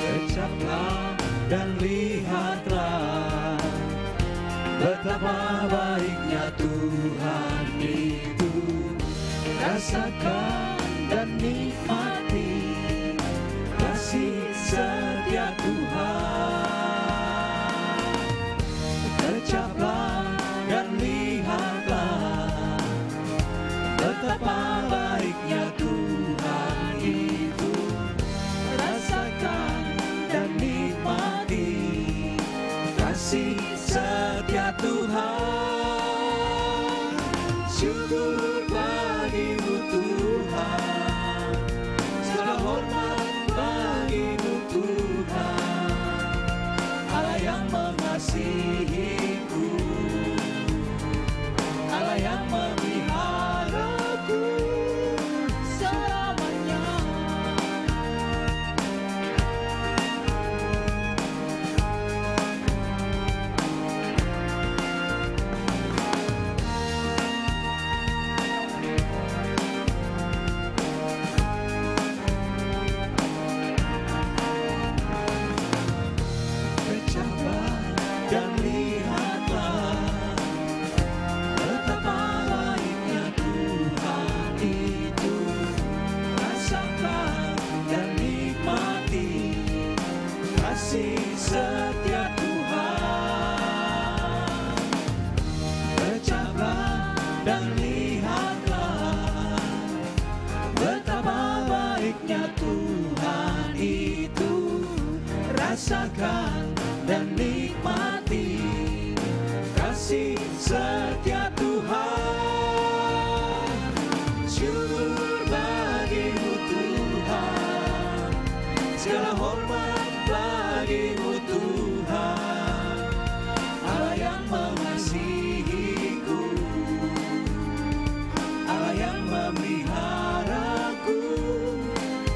Kecaplah dan lihatlah betapa baiknya Tuhan itu. Rasakan dan nikmati kasih setia Tuhan. Kecaplah dan lihatlah betapa baiknya Tuhan itu. Rasakan dan nikmati kasih setia Tuhan. Syukur bagimu Tuhan, segala hormat bagimu Tuhan, Allah yang mengasihiku, Allah yang memeliharaku selamanya. Kecaplah dan lihatlah betapa baiknya Tuhan itu. Rasakan dan nikmati kasih setia Tuhan. Kecaplah dan lihatlah betapa baiknya Tuhan itu. Rasakan dan nikmati kasih setia Tuhan. Segala hormat bagi-Mu, Tuhan, Allah yang mengasihiku, Allah yang memeliharaku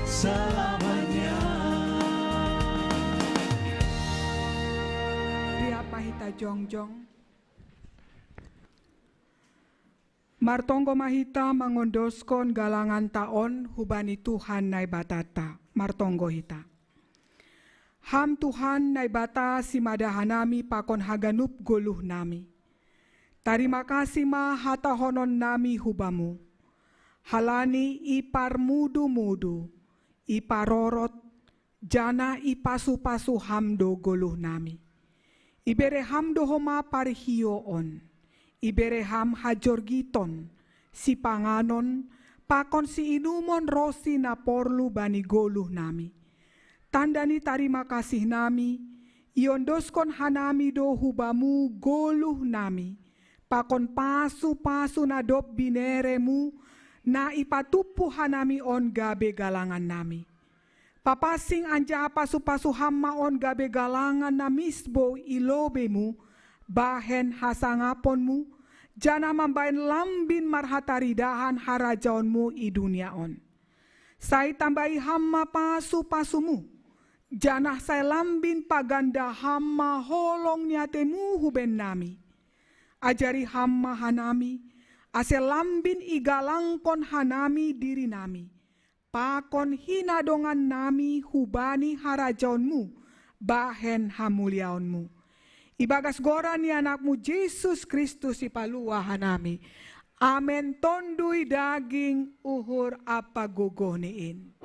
selamanya. Riap ma hita jongjong. Martonggo ma hita mangondoskon galanganta on hubani Tuhan Naibatanta. Martonggo hita. Ham Tuhan Naibata, simada hanami pakon haganup goluhnami. Tarima kasih ma hatahononnami hubamu. Halani iparmudu-mudu, iparorot, janah ipasu-pasu Ham do goluhnami. Ibere Ham do homa parhioon, ibere Ham hajorgiton, sipanganon, pakon siinumon ronsi na porlu bani goluhnami. Tanda ni tarima kasihnami, iondoskon hanami do hubamu goluhnami, pakon pasu-pasu na dob binereMu, na ipatumpu hanami on gabe galangannami. Papansing anjaha pasu-pasu Ham ma on gabe galangan na misbou i lobeiMu, bahen hasangaponMu, janah mambahen lambin marhataridahan harajaonMu i dunia on. Sai tambahi Ham ma pasu-pasuMu, janah sai lambin paganda Ham ma holong ni ateMu hubannami. Ajari Ham ma hanami, ase lambin igalangkon hanami dirinami, pakon hinadongannami hubani harajaonMu, bahen hamuliaonMu. Ibagas goran ni AnakMu Jesus Kristus Sipaluah hanami. Amen. Tonduy, daging, uhur ampa gogohni in.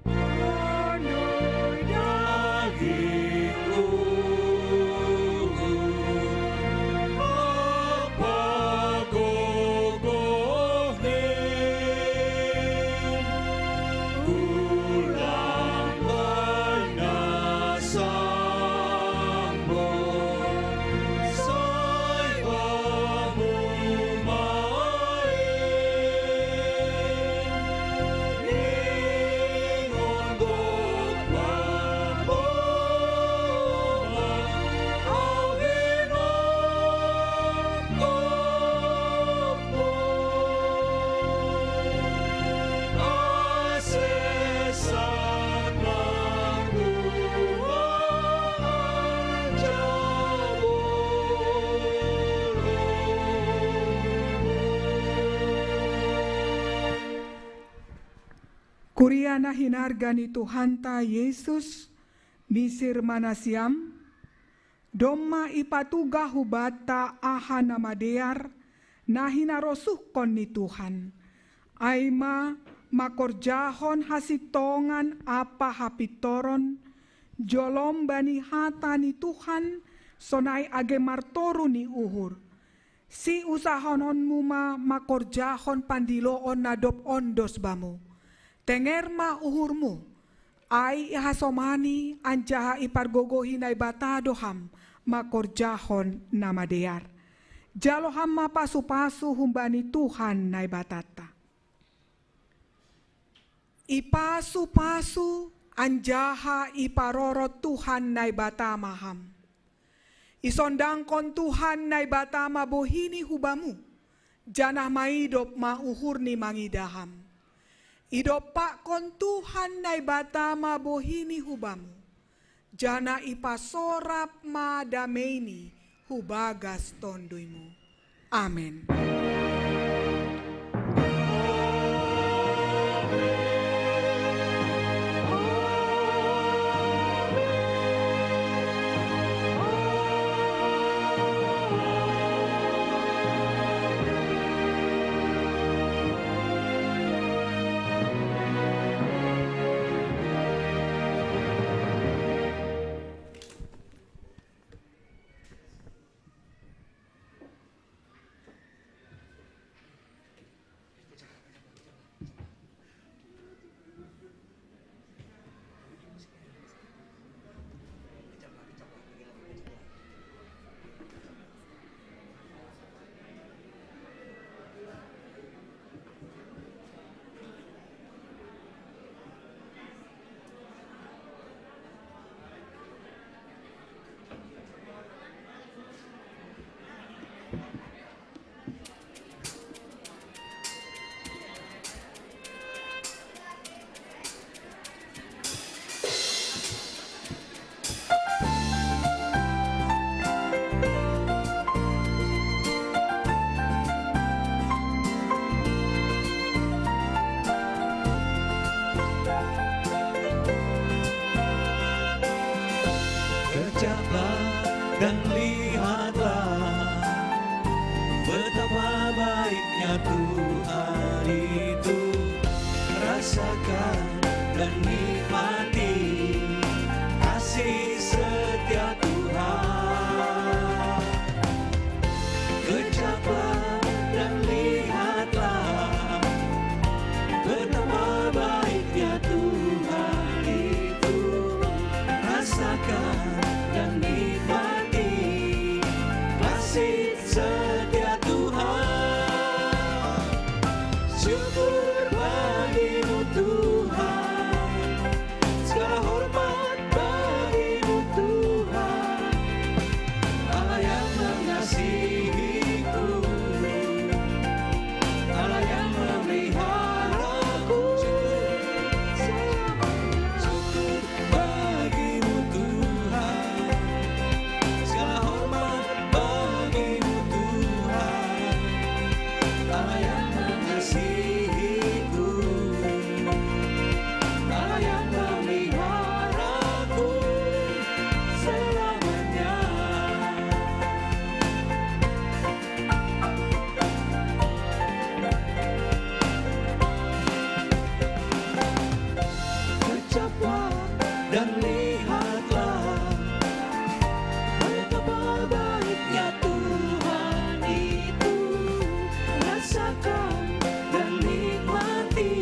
Tonduy, daging, uhur ampa gogohni in, ulang bainasa Kuria na hinarga ni Tuhanta Jesus, misir ma nasiam, domma ipatugah hubanta aha na madear, na hinarosuhkon ni Tuhan, ai ma mangkorjahon hasintongan ampa hapintoron, jolom bani hata ni Tuhan, sonai age martoru ni uhur. Siusahononmu ma mangkorjahon pandiloon na dob ondos bamu. Tenger ma uhurmu, ai ihasomani anjaha ipargogohi Naibata do ham mangkorjahon na madear. Jalo ham ma pasu-pasu humbani Tuhan Naibatanta. Ipasu-pasu anjaha iparorot Tuhan Naibata ma ham. Isondangkon Tuhan Naibata ma bohini hubamu, janah maidop ma uhurni mangidah ham. Idompakkon Tuhan Naibata ma bohini hubamu, janah ipasorap ma dameini hubagas tonduymu. Amen. dan nikmati kasih setia Tuhan. Kejaplah dan lihatlah betapa baiknya Tuhan itu. Rasakan dan nikmati kasih setia Tuhan. Syukur bagimu Tuhan, segala hormat bagimu Tuhan, Allah yang mengasihiku, Allah yang memeliharaku. Syukur bagimu Tuhan, segala hormat bagimu Tuhan, Allah yang mengasihiku, Allah yang memeliharaku selamanya. Ucaplah dan lihatlah betapa baiknya Tuhan itu. Rasakan dan nikmati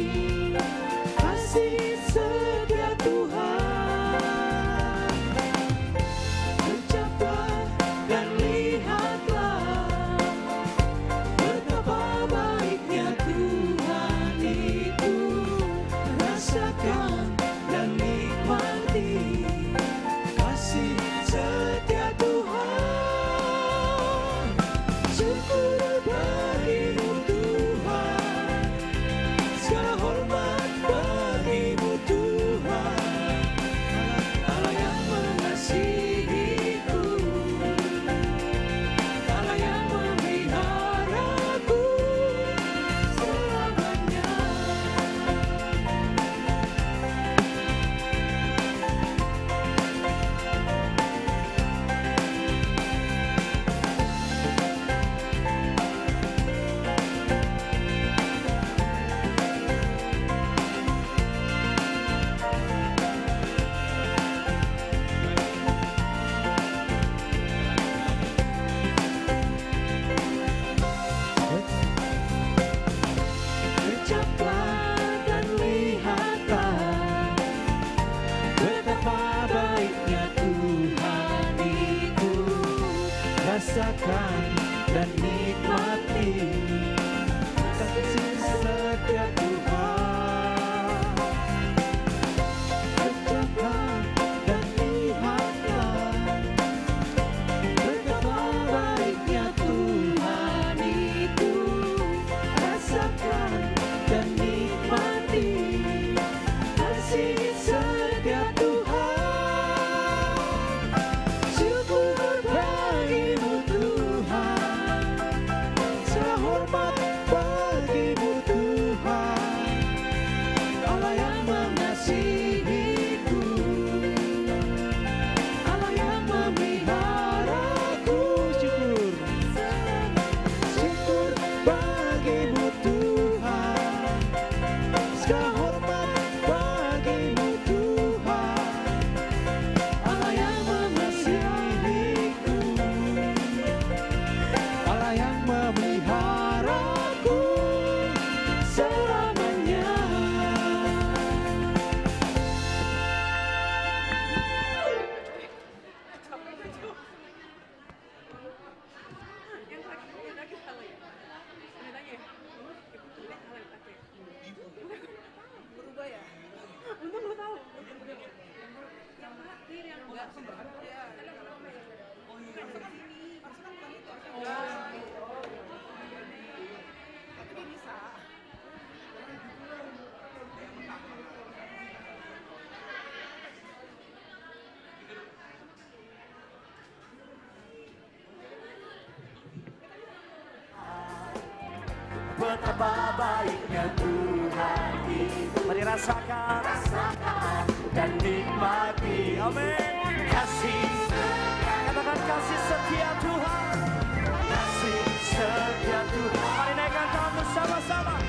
kasih setia Tuhan. Ucaplah dan lihatlah betapa baiknya Tuhan itu. Rasakan dan nikmati kasih setia Tuhan. Syukur bagimu Tuhan, segala hormat bagimu Tuhan, Allah yang mengasihiku, Allah yang memeliharaku selamanya. Ucaplah dan lihatlah betapa baiknya Tuhan itu. Rasakan dan nikmati kasih setia Tuhan. Ucaplah dan lihatlah betapa baiknya Tuhan itu. Rasakan dan nikmati kasih setia Tuhan. Syukur bagimu Tuhan, segala hormat bagimu Tuhan, Allah yang mengasihiku, Allah yang memeliharaku. Syukur, syukur bagimu Tuhan, segala hormat bagimu Tuhan, Allah yang mengasihiku, Allah yang memeliharaku selamanya. Yang lagi, yang lagi salah ya? Yang tanya ya? Yang tanya salah ya? Oke. Berubah ya? Untung lu tahu. Yang mana? Ini yang enggak. Ya. Oh, iya. Bukan sini. Maksudnya bukan itu. Oh. Tapi dia bisa. Betapa baiknya Tuhan itu. Mari rasakan. Rasakan dan nikmati. Amin. Kasih. Katakan, kasih setia Tuhan. Kasih setia Tuhan. Mari naikkan tangan bersama-sama.